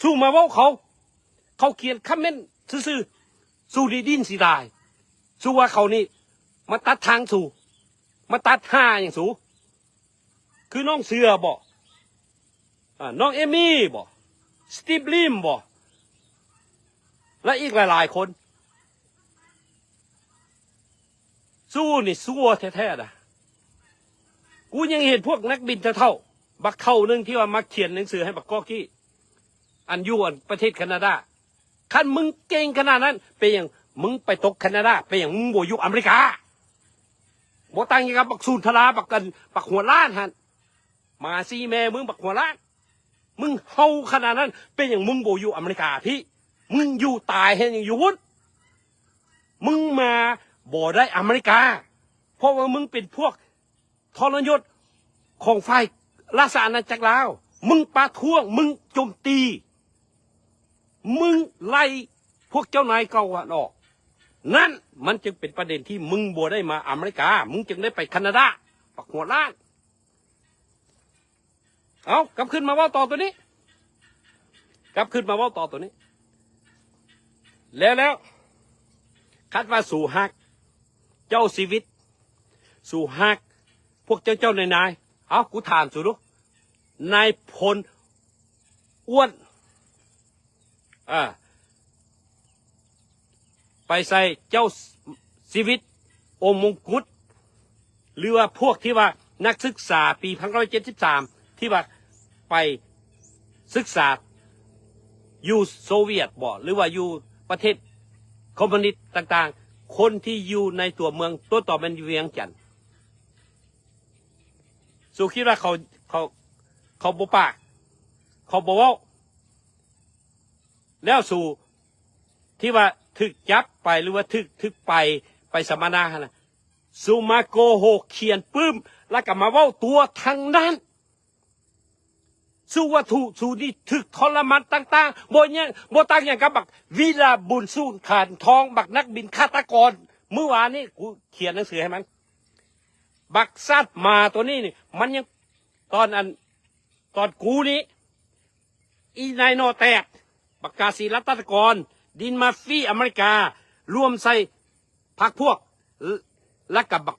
ສູມາເວົ້າເຂົາ ເຂົາຂຽນຄອມເມັນຊື່ໆ ສູນີ້ດິ້ນຊິຕາຍ ສູວ່າເຂົານີ້ມາຕັດທາງສູ ມາຕັດຫາຫຍັງສູ ຄືນ້ອງເສືອບໍ ອາ ນ້ອງເອມີ້ບໍ ສະຕີບລີມບໍ ແລະ ອີກຫຼາຍໆຄົນ. ຊູນີ້ຊົ່ວແທ້ໆນະ. ກູຍັງເຫັນພວກນັກບິນເຖົ້າໆ ບັກເຖົ້າໜຶ່ງທີ່ວ່າມັກຂຽນໜັງສືໃຫ້ບັກກອກກີ້ ອັນຢູ່ອັນປະເທດຄານາດາ. ຄັນມຶງເກັ່ງຂະໜາດນັ້ນ ເປັນຫຍັງມຶງໄປຕົກຄານາດາ? ເປັນຫຍັງມຶງບໍ່ຢູ່ອາເມລິກາ? ບໍ່ຕ່າງຫຍັງກັບບັກສູນທະລາ ບັກອັນ ບັກຫົວລ້ານຫັ້ນ. ໝາຊີ້ແມ່ມຶງບັກຫົວລ້ານ ມຶງເຫົ່າຂະໜາດນັ້ນ ເປັນຫຍັງມຶງບໍ່ຢູ່ອາເມລິກາພີ້? ມຶງຢູ່ຕາຍເຮັດຫຍັງຢູ່ພຸ້ນ? ມຶງມາບໍ່ໄດ້ອາເມລິກາ ເພາະວ່າມຶງເປັນພວກທໍລະຍົດຂອງຝ່າຍລາຊະອານາຈັກລາວ. ມຶງປະທ້ວງ ມຶງໂຈມຕີ ມຶງໄລ່ພວກເຈົ້ານາຍເກົ່າຫັ້ນອອກ. ນັ້ນມັນຈຶ່ງເປັນປະເດັນທີ່ມຶງບໍ່ໄດ້ມາອາເມລິກາ ມຶງຈຶ່ງໄດ້ໄປຄານາດາ ບັກຫົວລ້ານ. ເອົາ ກັບຄືນມາເວົ້າຕໍ່ໂຕນີ້ ກັບຄືນມາເວົ້າຕໍ່ໂຕນີ້ ແລ້ວ ແລ້ວ ຄັນວ່າສູຮັກເຈົ້າຊີວິດ ສູຮັກພວກເຈົ້າໆນາຍໆ ເອົາ ກູຖາມສູດູ ນາຍພົນອ້ວນ ເອີ ໄປໃສ່ເຈົ້າຊີວິດ ອົງມົງກຸດ ຫຼືວ່າພວກທີ່ວ່ານັກສຶກສາປີພັນເກົ້າຮ້ອຍເຈັດສິບສາມ ທີ່ວ່າໄປສຶກສາຢູ່ໂຊວຽດບໍ ຫຼືວ່າຢູ່ປະເທດຄອມມູນິດຕ່າງໆ ຄົນທີ່ຢູ່ໃນຕົວເມືອງ ຕົວຕໍ່ແມ່ນຢູ່ວຽງຈັນ. ສູຄິດວ່າເຂົາ ເຂົາ ເຂົາບໍ່ປາກ ເຂົາບໍ່ເວົ້າ ແລ້ວສູທີ່ວ່າຖືກຈັບໄປ ຫຼືວ່າຖືກ ຖືກໄປ ໄປສຳມະນາຫັ້ນນະ ສູມາໂກຫົກ ຂຽນປຶ້ມ ແລ້ວກໍມາເວົ້າຕົວະທັງນັ້ນ. ສູວ່າຖືກ ສູນີ້ຖືກທໍລະມານຕ່າງໆ ບໍ່ຫຍັງ ບໍ່ຕ່າງຫຍັງກັບບັກວິລະບຸນສູນຂານທອງ ບັກນັກບິນຄາດຕະກອນ. ມື້ວານນີ້ກູຂຽນໜັງສືໃຫ້ມັນ ບັກສັດໝາໂຕນີ້ນີ້ ມັນຍັງ ຕອນອັນ ຕອນກູນີ້ ອີນາຍໜໍ່ແຕກ ບັກກາສີລັດຕະກອນ ດິນມາຟີອາເມລິກາ ລວມໃສ່ພັກພວກ ແລະ ແລະກະບັກ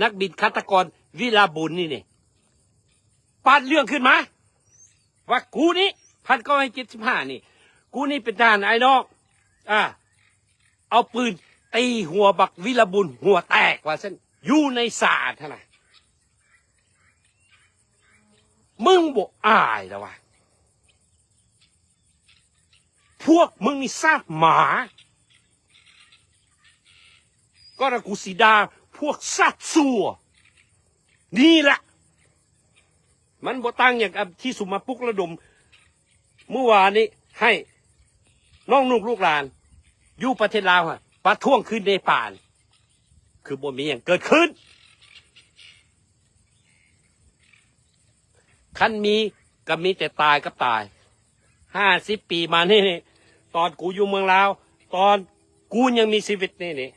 ນັກບິນຄາດຕະກອນວິລາບຸນນີ້ນີ້ ປາດເລື່ອງຂຶ້ນມາ ວ່າກູນີ້ ພັນເກົ້າຮ້ອຍເຈັດສິບຫ້ານີ້ ກູນີ້ເປັນທະຫານອ້າຍນ້ອງ ອາ ເອົາປືນຕີຫົວບັກວິລະບຸນຫົວແຕກວ່າຊັ້ນ ຢູ່ໃນສາທາລະນະ. ມຶງບໍ່ອາຍລະວະ? ພວກມຶງນີ້ຊາດໝາ. ກໍລະກູຊິດ່າພວກຊາດຊົ່ວນີ້ລະ. ມັນບໍ່ຕ່າງຫຍັງກັບທີ່ສຸມມາປຸກລະດົມມື້ວານນີ້ ໃຫ້ນ້ອງນຸກລູກຫຼານຢູ່ປະເທດລາວຫັ້ນ ປະທ້ວງຄືເນປານ ຄືບໍ່ມີຫຍັງເກີດຂຶ້ນ. ຄັນມີກໍມີແຕ່ຕາຍກັບຕາຍ. ຫ້າສິບປີມານີ້ນີ້ ຕອນກູຢູ່ເມືອງລາວ ຕອນກູຍັງມີຊີວິດນີ້ນີ້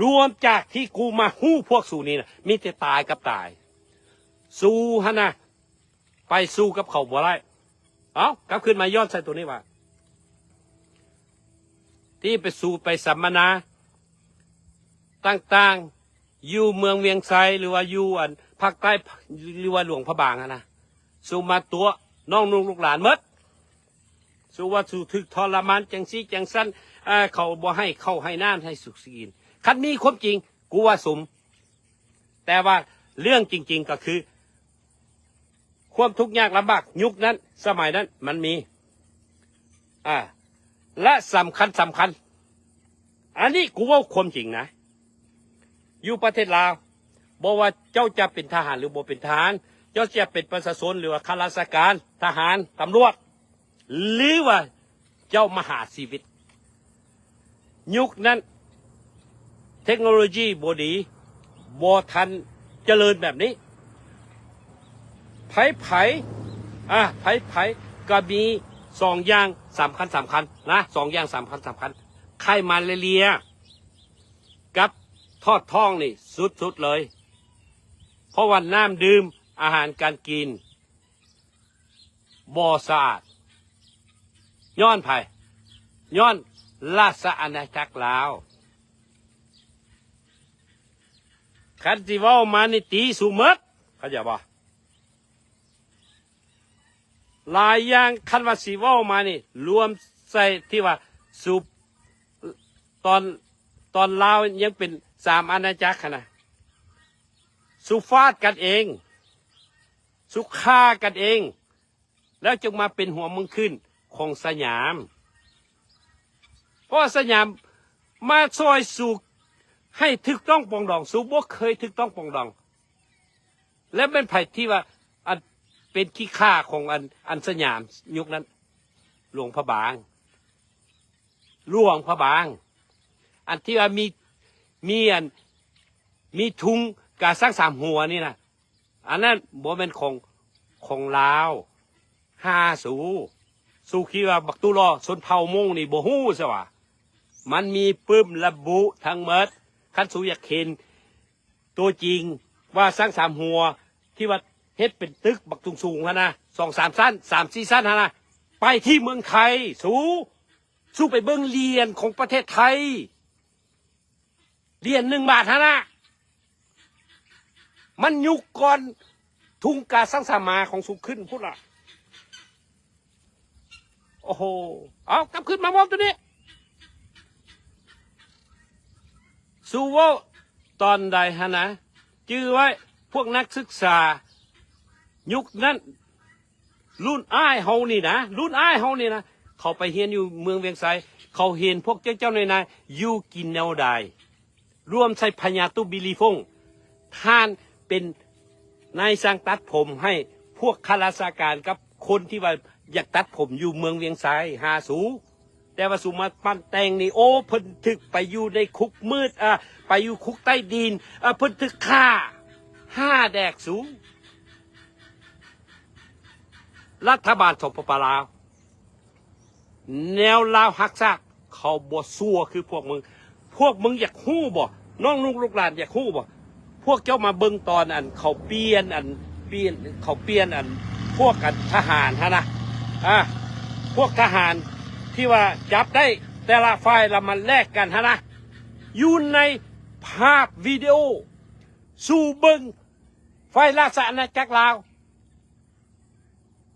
ລວມຈາກທີ່ກູມາຮູ້ພວກສູນີ້ນະ ມີແຕ່ຕາຍກັບຕາຍ. ສູຫັ້ນນະ ໄປສູ້ກັບເຂົາບໍ່ໄດ້. ເອົ້າ ກັບຄືນມາຍ້ອນໃສ່ໂຕນີ້ວ່າ ທີ່ໄປສູ້ໄປສຳມະນາຕ່າງໆ ຢູ່ເມືອງວຽງໄຊ ຫຼືວ່າຢູ່ອັນພາກໃຕ້ ຫຼືວ່າຫຼວງພະບາງຫັ້ນນະ ສູ້ມາຕົວະນ້ອງນຸກລູກຫຼານໝົດ. ສູ້ວ່າສູ້ຖືກທໍລະມານຈັ່ງຊີ້ຈັ່ງຊັ້ນ ເຂົາບໍ່ໃຫ້ເຂົ້າໃຫ້ນ້ຳໃຫ້ສຸກຊິກິນ. ຄັນມີຄວາມຈິງ ກູວ່າສົມ ແຕ່ວ່າເລື່ອງຈິງໆກໍຄື ຄວາມທຸກຍາກລຳບາກຍຸກນັ້ນສະໄໝນັ້ນມັນມີ ອາ ແລະ ສຳຄັນ ສຳຄັນ ອັນນີ້ກູເວົ້າຄວາມຈິງນະ ຢູ່ປະເທດລາວ ບໍ່ວ່າເຈົ້າຈະເປັນທະຫານ ຫຼື ບໍ່ເປັນທະຫານ, ເຈົ້າຈະເປັນປະຊາຊົນ ຫຼື ວ່າຂ້າລາຊະການ, ທະຫານ, ຕຳຫຼວດ ຫຼື ວ່າເຈົ້າມະຫາຊີວິດ. ຍຸກນັ້ນເທັກໂນໂລຊີບໍ່ດີ, ບໍ່ທັນຈະເລີນແບບນີ້. ໃຜໆ ອາ ໃຜໆ ກໍມີສອງຢ່າງສຳຄັນ ສຳຄັນນະ, ສອງຢ່າງສຳຄັນ ສຳຄັນ. ໄຂ້ມາລາເຣຍກັບທອດທ້ອງນີ້ສຸດໆເລີຍ. ເພາະວ່ານ້ຳດື່ມ, ອາຫານການກິນ, ບໍ່ສະອາດ. ຍ້ອນໃຜ? ຍ້ອນລາຊະອານາຈັກລາວ. ຄັນຊິເວົ້າມານີ້ຕີສູໝົດ, ເຂົ້າໃຈບໍ່? ຫຼາຍຢ່າງຄັນວ່າຊິເວົ້າມານີ້ ລວມໃສ່ທີ່ວ່າສູ ຕອນ ຕອນລາວຍັງເປັນສາມອານາຈັກຫັ້ນນະ, ສູຟາດກັນເອງ, ສູຂ້າກັນເອງ, ແລ້ວຈຶ່ງມາເປັນຫົວເມືອງຂຶ້ນຂອງສະຫຍາມ. ເພາະວ່າສະຫຍາມມາຊ່ອຍສູໃຫ້ຖືກຕ້ອງປອງດອງ, ສູບໍ່ເຄີຍຖືກຕ້ອງປອງດອງ. ແລະແມ່ນໃຜທີ່ວ່າ ອັນ ເປັນຂີ້ຂ້າຂອງ ອັນ ອັນສະຫຍາມຍຸກນັ້ນ? ຫຼວງພະບາງ, ຫຼວງພະບາງ. ອັນທີ່ວ່າມີ ມີ ອັນ ມີທຸງກາຊ້າງສາມຫົວນີ້ນະ, ອັນນັ້ນບໍ່ແມ່ນຂອງ ຂອງລາວ. ຫາສູ ສູຄິດວ່າບັກຕຸຫຼໍ້ຊົນເຜົ່າມົ້ງນີ້ບໍ່ຮູ້ຊະຫວາ? ມັນມີປຶ້ມລະບຸທັງໝົດ. ຄັນສູຢາກເຫັນຕົວຈິງວ່າຊ້າງສາມຫົວທີ່ວ່າເຮັດເປັນຕຶກບັກສູງໆຫັ້ນນະ, ສອງສາມຊັ້ນ, ສາມສີ່ຊັ້ນຫັ້ນນະ, ໄປທີ່ເມືອງໄທ. ສູ ສູໄປເບິ່ງຫຼຽນຂອງປະເທດໄທ. ຫຼຽນໜຶ່ງບາດຫັ້ນນະ, ມັນຍຸກກ່ອນທຸງກາສັງສາມາຂອງສູຂຶ້ນພຸ້ນລະ. ໂອ້ໂຫ ເອົາ ກັບຄືນມາເວົ້າຕົວນີ້. ສູເວົ້າຕອນໃດຫັ້ນນະ? ຈື່ໄວ້ ພວກນັກສຶກສາຍຸກນັ້ນ ລຸ້ນອ້າຍເຮົານີ້ນະ, ລຸ້ນອ້າຍເຮົານີ້ນະ, ເຂົາໄປຮຽນຢູ່ເມືອງວຽງໄຊ, ເຂົາເຫັນພວກເຈົ້າໆນາຍໆຢູ່ກິນແນວໃດ, ລວມໃສ່ພະຍາຕຸບິລີຟົງ, ທ່ານເປັນນາຍຊ່າງຕັດຜົມໃຫ້ພວກຂ້າລາຊະການກັບຄົນທີ່ວ່າຢາກຕັດຜົມຢູ່ເມືອງວຽງໄຊ. ຫາສູ ແຕ່ວ່າສູມາປັ້ນແຕ່ງນີ້ ໂອ້ ເພິ່ນຖືກໄປຢູ່ໃນຄຸກມືດ, ອາ ໄປຢູ່ຄຸກໃຕ້ດິນ, ອາ ເພິ່ນຖືກຂ້າ. ຫາແດກສູ. ລັດຖະບານ ສປປ ລາວ, ແນວລາວຮັກຊາດ ເຂົາບໍ່ຊົ່ວຄືພວກມຶງ. ພວກມຶງຢາກຮູ້ບໍ່? ນ້ອງລູກ ລູກຫຼານຢາກຮູ້ບໍ່? ພວກເຈົ້າມາເບິ່ງຕອນ ອັນ ເຂົາປ່ຽນ ອັນ ປ່ຽນ ເຂົາປ່ຽນ ອັນ ພວກ ອັນ ທະຫານຫັ້ນນະ, ອາ ພວກທະຫານທີ່ວ່າຈັບໄດ້ແຕ່ລະຝ່າຍລະມາແລກກັນຫັ້ນນະ, ຢູ່ໃນພາບວິດີໂອ. ສູເບິ່ງ ຝ່າຍລາຊະອານາຈັກລາວ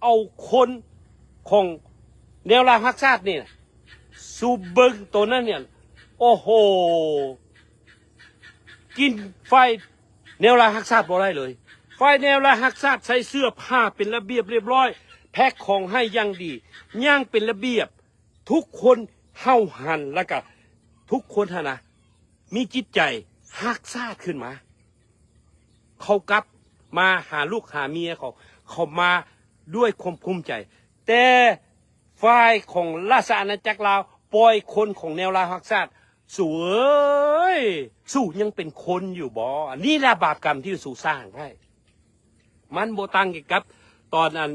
ເອົາຄົນຂອງແນວລາວຮັກຊາດນີ້ນະ, ສູເບິ່ງໂຕນັ້ນນີ້, ໂອ້ໂຫ ກິນຝ່າຍແນວລາວຮັກຊາດບໍ່ໄດ້ເລີຍ. ຝ່າຍແນວລາວຮັກຊາດໃສ່ເສື້ອຜ້າເປັນລະບຽບລຽບຮ້ອຍ, ແພັກຂອງໃຫ້ຢ່າງດີ, ຍ່າງເປັນລະບຽບ, ທຸກຄົນເຮົາຫັນ ແລ້ວກະທຸກຄົນຫັ້ນນະ ມີຈິດໃຈຮັກຊາດຂຶ້ນມາ. ເຂົາກັບມາຫາລູກຫາເມຍເຂົາ, ເຂົາມາດ້ວຍຄວາມພູມໃຈ. ແຕ່ຝ່າຍຂອງລາຊະອານາຈັກລາວ ປ່ອຍຄົນຂອງແນວລາວຮັກຊາດ. ສູເອີຍ, ສູຍັງເປັນຄົນຢູ່ບໍ່? ອັນນີ້ລະບາບກຳທີ່ສູສ້າງໄວ້. ມັນບໍ່ຕ່າງກັນກັບຕອນ ອັນ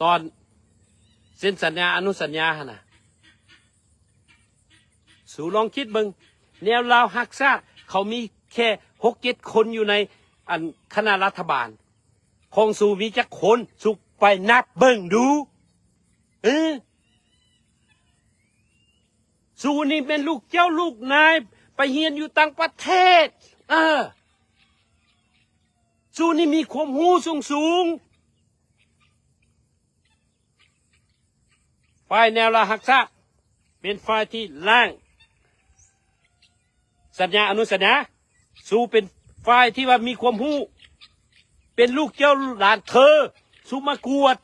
ຕອນເຊັນສັນຍາອະນຸສັນຍາຫັ້ນນະ. ສູລອງຄິດເບິ່ງ, ແນວລາວຮັກຊາດ ເຂົາມີແຄ່ຫົກເຈັດຄົນຢູ່ໃນ ອັນ ຄະນະລັດຖະບານ, ຂອງສູມີຈັກຄົນ? ສູໄປນັບເບິ່ງດູ. ເອີ ສູນີ້ແມ່ນລູກເຈົ້າລູກນາຍ ໄປຮຽນຢູ່ຕ່າງປະເທດ. ເອີ ສູນີ້ມີຄວາມຮູ້ສູງໆ. ຝ່າຍແນວລາວຮັກຊາດ ເປັນຝ່າຍທີ່ລ້າງສັນຍາອະນຸສັນຍາ. ສູເປັນຝ່າຍທີ່ວ່າມີຄວາມຮູ້, ເປັນລູກເຈົ້າຫຼານເທີ. ສູມາກວດ,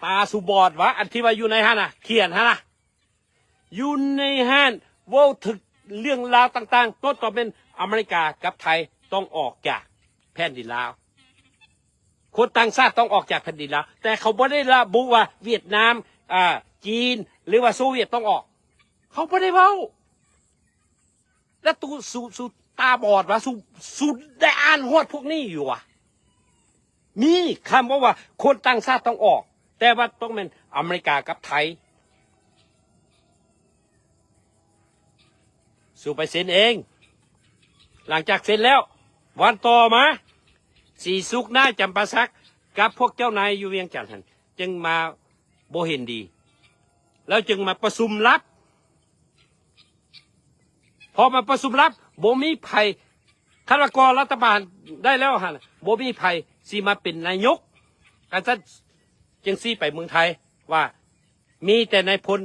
ຕາສູບອດຫວາ? ອັນທີ່ວ່າຢູ່ໃນຫັ້ນນະ, ຂຽນຫັ້ນນະ. ຢູ່ໃນຫັ້ນເວົ້າເຖິງເລື່ອງລາວຕ່າງໆ, ຕົ້ນຕອແມ່ນອາເມລິກາກັບໄທຕ້ອງອອກຈາກແຜ່ນດິນລາວ, ຄົນຕ່າງຊາດຕ້ອງອອກຈາກແຜ່ນດິນລາວ, ແຕ່ເຂົາບໍ່ໄດ້ລະບຸວ່າຫວຽດນາມ, ອາ, ຈີນ ຫຼືວ່າໂຊວຽດຕ້ອງອອກ, ເຂົາບໍ່ໄດ້ເວົ້າ. ແລ້ວຕູ ສູ ສູຕາບອດຫວາ? ສູ ສູໄດ້ອ່ານຮອດພວກນີ້ຢູ່ຫວາ? ມີຄຳເວົ້າວ່າຄົນຕ່າງຊາດຕ້ອງອອກ, ແຕ່ວ່າຕ້ອງແມ່ນອາເມລິກາກັບໄທ. ສູໄປເຊັນເອງ. ຫຼັງຈາກເຊັນແລ້ວ, ວັນຕໍ່ມາ, ສີສຸກ, ນາຍຈຳປາສັກ ກັບພວກເຈົ້ານາຍຢູ່ວຽງຈັນຫັ້ນ ຈຶ່ງມາບໍ່ເຫັນດີ ແລ້ວຈຶ່ງມາປະຊຸມລັບ. ພໍມາປະຊຸມລັບ ບໍ່ມີໃຜ ຄັນວ່າກໍ່ລັດຖະບານໄດ້ແລ້ວຫັ້ນ ບໍ່ມີໃຜຊິມາເປັນນາຍົກ. ກະຊັ້ນ ຈຶ່ງຊີ້ໄປເມືອງໄທວ່າ ມີແຕ່ນາຍພົນ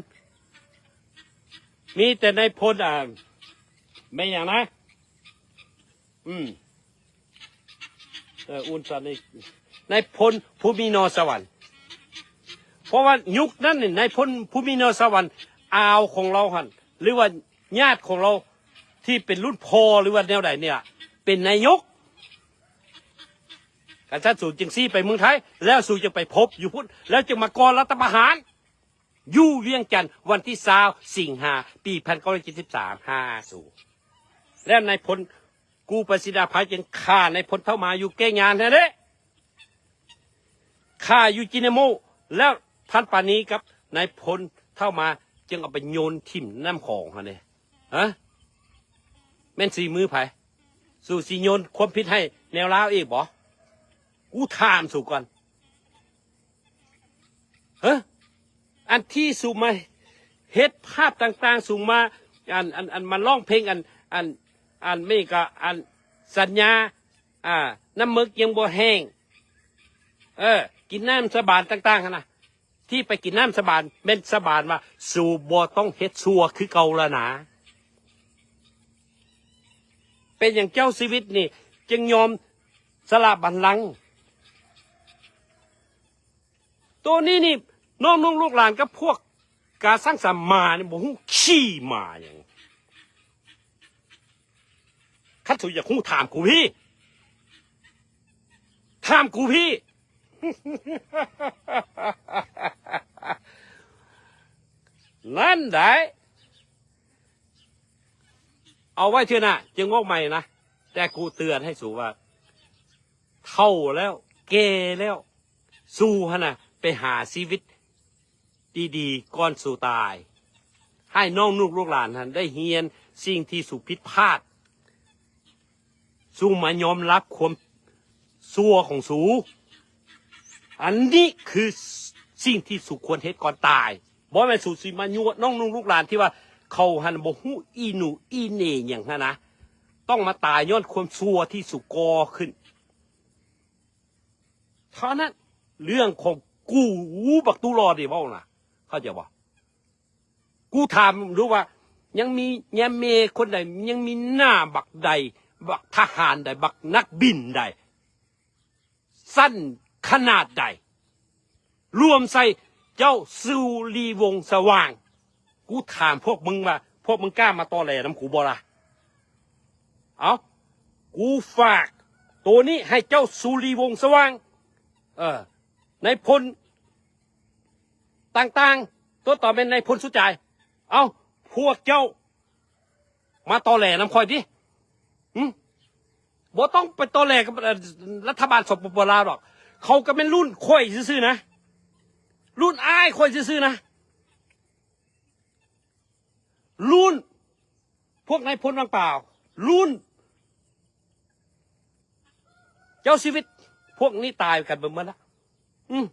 ມີແຕ່ນາຍພົນ ອ່າ ແມ່ນຫຍັງນະ? ອືມ ເອີ ອຸ່ນຊັນນີ້ ນາຍພົນພູມີນໍສະຫວັນ. ເພາະວ່າຍຸກນັ້ນນີ້ ນາຍພົນພູມີນໍສະຫວັນ ອາວຂອງລາວຫັ້ນ ຫຼືວ່າຍາດຂອງລາວທີ່ເປັນລຸ້ນພໍ່ ຫຼືວ່າແນວໃດນີ້ລະ ເປັນນາຍົກ. ຄັນຊັ້ນ ສູຈຶ່ງຊີ້ໄປເມືອງໄທ ແລ້ວສູຈຶ່ງໄປພົບຢູ່ພຸ້ນ ແລ້ວຈຶ່ງມາກໍ່ລັດຖະປະຫານ ຢູ່ວຽງຈັນ ວັນທີຊາວ ສິງຫາ ປີພັນເກົ້າຮ້ອຍເຈັດສິບສາມ ຫາສູ ແລ້ວນາຍພົນ ກູປະສິດາໄພຈຶ່ງຂ້ານາຍພົນເທົ່າມາຢູ່ແກ້ງຍານຫັ້ນເດ້ ຂ້າຢູ່ຈີເນໂມ ແລ້ວພັນປານີກັບນາຍພົນເທົ່າມາຈຶ່ງເອົາໄປໂຍນຖິ້ມນ້ຳຂອງຫັ້ນເດ້. ຮະ ແມ່ນສີມືໃຜ? ສູຊິໂຍນຄວາມຜິດໃຫ້ແນວລາວອີກບໍ່? ກູຖາມສູກ່ອນ. ຮະ ອັນທີ່ສູມາເຮັດພາບຕ່າງໆ ສູມາ ອັນ ອັນ ອັນມາຮ້ອງເພງ ອັນ ອັນ ອັນແມ່ນກະ ອັນສັນຍາ ອ່າ ນ້ຳເໝິກຍັງບໍ່ແຫ້ງ ເອີ ກິນນ້ຳສາບານຕ່າງໆຫັ້ນນະ ທີ່ໄປກິນນ້ຳສາບານ ແມ່ນສາບານວ່າ ສູບໍ່ຕ້ອງເຮັດຊົ່ວຄືເກົ່າລະນາ. ເປັນຫຍັງເຈົ້າຊີວິດນີ້ຈຶ່ງຍອມສະຫຼະບັນລັງ? ໂຕນີ້ນີ້ ນ້ອງນຸ່ງລູກຫຼານກັບພວກກາສັງສາມານີ້ ບໍ່ຮູ້ຂີ້ໝາຫຍັງ. ຄັນສູຢາກຮູ້ ຖາມກູພີ້ ຖາມກູພີ້. ນັ້ນໄດ໋ ເອົາໄວ້ເທື່ອໜ້າຈຶ່ງເວົ້າໃໝ່ນະ. ແຕ່ກູເຕືອນໃຫ້ສູວ່າ ເຖົ້າແລ້ວ ແກ່ແລ້ວ ສູຫັ້ນນະ ໄປຫາຊີວິດດີໆ ກ່ອນສູຕາຍ ໃຫ້ນ້ອງລູກລູກຫຼານຫັ້ນໄດ້ຮຽນສິ່ງທີ່ສູຜິດພາດ. ສູມາຍອມຮັບຄວາມຊົ່ວຂອງສູ. ອັນນີ້ຄືສິ່ງທີ່ສູຄວນເຮັດກ່ອນຕາຍ. ບໍ່ແມ່ນສູຊິມາຍົວະນ້ອງລູກລູກຫຼານທີ່ວ່າເຂົາຫັ້ນບໍ່ຮູ້ອີ່ໜູອີ່ເໜຫຍັງຫັ້ນນະ ຕ້ອງມາຕາຍຍ້ອນຄວາມຊົ່ວທີ່ສູກໍ່ຂຶ້ນ. ເທົ່ານັ້ນ ເລື່ອງຂອງກູ ບັກຕູຫຼໍ່ນີ້ເວົ້ານະ ເຂົ້າໃຈບໍ່? ກູຖາມດູວ່າ ຍັງມີແຍມເມຄົນໃດ ຍັງມີໜ້າບັກໃດ ບັກທະຫານໃດ ບັກນັກບິນໃດ ຊັ້ນຂະໜາດໃດ ລວມໃສ່ເຈົ້າສຸລີວົງສະຫວ່າງ. ກູຖາມພວກມຶງວ່າ ພວກມຶງກ້າມາຕໍແຫຼນຳກູບໍ່ລະ? ເອົາ ກູຝາກໂຕນີ້ໃຫ້ເຈົ້າສຸລີວົງສະຫວ່າງ ເອີ ນາຍພົນຕ່າງໆ ຕົວຕໍ່ແມ່ນນາຍພົນສຸດຈາຍ. ເອົາ ພວກເຈົ້າມາຕໍແຫຼນຳຂ້ອຍຕິ. ຫຶ ບໍ່ຕ້ອງໄປຕໍແຫຼກັບ ເອີ ລັດຖະບານ ສປປ ລາວ ດອກ. ເຂົາກໍແມ່ນລຸ້ນຂ້ອຍຊື່ໆນະ ລຸ້ນອ້າຍຂ້ອຍຊື່ໆນະ ລຸ້ນພວກນາຍພົນວັງປາວ ລຸ້ນເຈົ້າຊີວິດ ພວກນີ້ຕາຍກັນເບິດໝົດລະ. ອືມ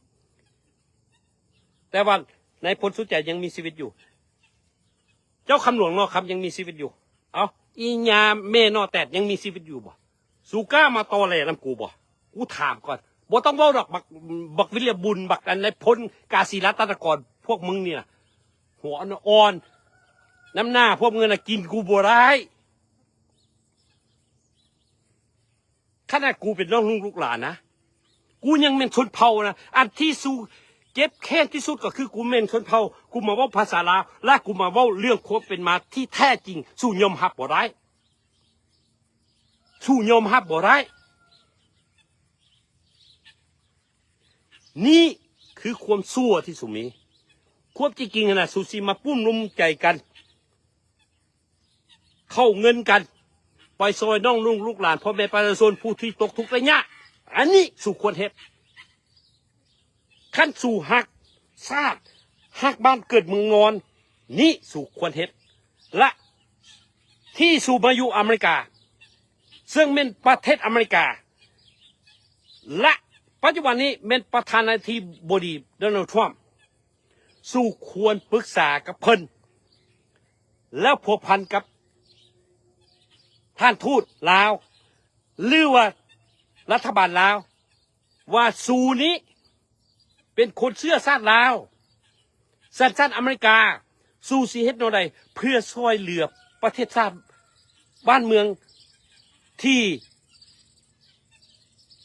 ແຕ່ວ່ານາຍພົນສຸດໃຈຍັງມີຊີວິດຢູ່. ເຈົ້າຄຳຫຼວງນໍຄຳຍັງມີຊີວິດຢູ່. ເອົ້າ ອີ່ຍ່າແມ່ນໍແຕດຍັງມີຊີວິດຢູ່ບໍ່? ສູກ້າມາຕໍແຫຼນຳກູບໍ່? ກູຖາມກ່ອນ. ບໍ່ຕ້ອງເວົ້າດອກ ບັກ ບັກວິລະບຸນ ບັກອັນນາຍພົນກາສີລັດຕະນະກອນ ພວກມຶງນີ້ນະ ຫົວອ່ອນໆ ນຳໜ້າພວກມຶງນະ ກິນກູບໍ່ໄດ້. ຂະໜາດກູເປັນນ້ອງລຸງລູກຫຼານນະ ກູຍັງແມ່ນຊົນເຜົ່ານະ. ອັນທີ່ສູເຈັບແຄ້ນທີ່ສຸດກໍຄືກູແມ່ນຊົນເຜົ່າ. ກູມາເວົ້າພາສາລາວ ແລະ ກູມາເວົ້າເລື່ອງຄວາມເປັນມາທີ່ແທ້ຈິງ ສູຍອມຮັບບໍ່ໄດ້. ສູຍອມຮັບບໍ່ໄດ້. ນີ້ຄືຄວາມຊົ່ວທີ່ສູມີ. ຄວາມຈິງຫັ້ນນະ ສູຊິມາປຸ້ມນຸ່ມໃຈກັນ ເຂົ້າເງິນກັນ ໄປຊ່ອຍນ້ອງລຸງລູກຫຼານ ພໍ່ແມ່ປະຊາຊົນຜູ້ທີ່ຕົກທຸກໄດ້ຍາກ. ອັນນີ້ສູຄວນເຮັດ. ຄັນສູຮັກຊາດ ຮັກບ້ານເກີດເມືອງນອນ ນີ້ສູຄວນເຮັດ. ແລະ ທີ່ສູມາຢູ່ອາເມລິກາ ເຊິ່ງແມ່ນປະເທດອາເມລິກາ ແລະ ປັດຈຸບັນນີ້ແມ່ນປະທານາທິບໍດີໂດນັລ ທຣຳ ສູຄວນປຶກສາກັບເພິ່ນ ແລ້ວພົວພັນກັບທ່ານທູດລາວ ຫຼືວ່າລັດຖະບານລາວ ວ່າສູນີ້ເປັນຄົນເຊື້ອຊາດລາວ ສັນຊາດອາເມລິກາ ສູຊິເຮັດແນວໃດເພື່ອຊ່ອຍເຫຼືອປະເທດຊາດບ້ານເມືອງທີ່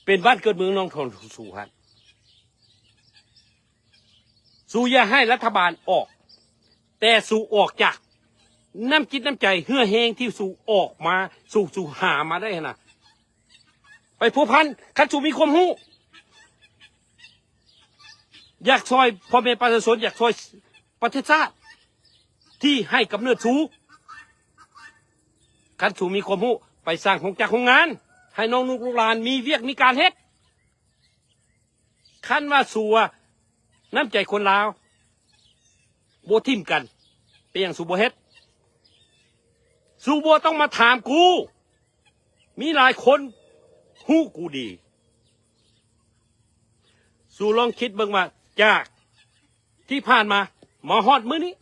ເປັນບ້ານເກີດເມືອງນອນຂອງສູຫັ້ນ? ສູຢ່າໃຫ້ລັດຖະບານອອກ ແຕ່ສູອອກຈາກນ້ຳຈິດນ້ຳໃຈເຫື່ອແຮງທີ່ສູອອກມາ ສູ ສູຫາມາໄດ້ຫັ້ນນະ ໄປພົວພັນ ຄັນສູມີຄວາມຮູ້ ຢາກຊ່ອຍພໍ່ແມ່ປະຊາຊົນ ຢາກຊ່ອຍປະເທດຊາດທີ່ໃຫ້ກຳເນີດສູ ຄັນສູມີຄວາມຮູ້ ໄປສ້າງໂຮງຈັກໂຮງງານ ໃຫ້ນ້ອງລູກຫຼານມີວຽກມີການເຮັດ. ຄັນວ່າສູວ່ານ້ຳໃຈຄົນລາວບໍ່ຖິ້ມກັນ ເປັນຫຍັງສູບໍ່ເຮັດ? ສູບໍ່ຕ້ອງມາຖາມກູ ມີຫຼາຍຄົນຮູ້ກູດີ. ສູລອງຄິດເບິ່ງວ່າ ຈາກທີ່ຜ່ານມາ ມາຮອດມື້ນີ້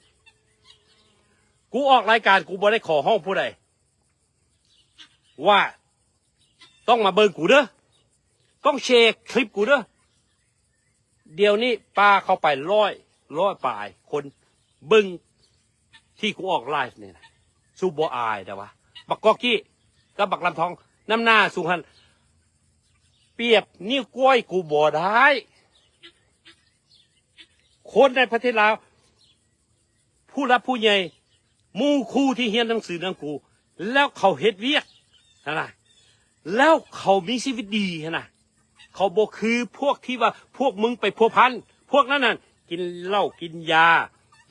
ກູອອກລາຍການ ກູບໍ່ໄດ້ຂໍຮ້ອງຜູ້ໃດ ວ່າຕ້ອງມາເບິ່ງກູເດີ ຕ້ອງແຊຄລິບກູເດີ. ດຽວນີ້ປາເຂົ້າໄປຮ້ອຍ ຮ້ອຍປາຍຄົນເບິ່ງທີ່ກູອອກໄລຟ໌ນີ້ນະ. ສູບໍ່ອາຍດາວະ ບັກກອກກີ້ກັບບັກລຳທອງ ນຳໜ້າສູຫັ້ນປຽບນິ້ວກ້ອຍກູບໍ່ໄດ້. ຄົນໃນປະເທດລາວ ຜູ້ຫຼັກຜູ້ໃຫຍ່ ໝູ່ຄູ່ທີ່ຮຽນໜັງສືນຳກູ ແລ້ວເຂົາເຮັດວຽກຫັ້ນນະ ແລ້ວເຂົາມີຊີວິດດີຫັ້ນນະ. ເຂົາບໍ່ຄືພວກທີ່ວ່າພວກມຶງໄປພົວພັນ ພວກນັ້ນນະ ກິນເຫຼົ້າກິນຢາ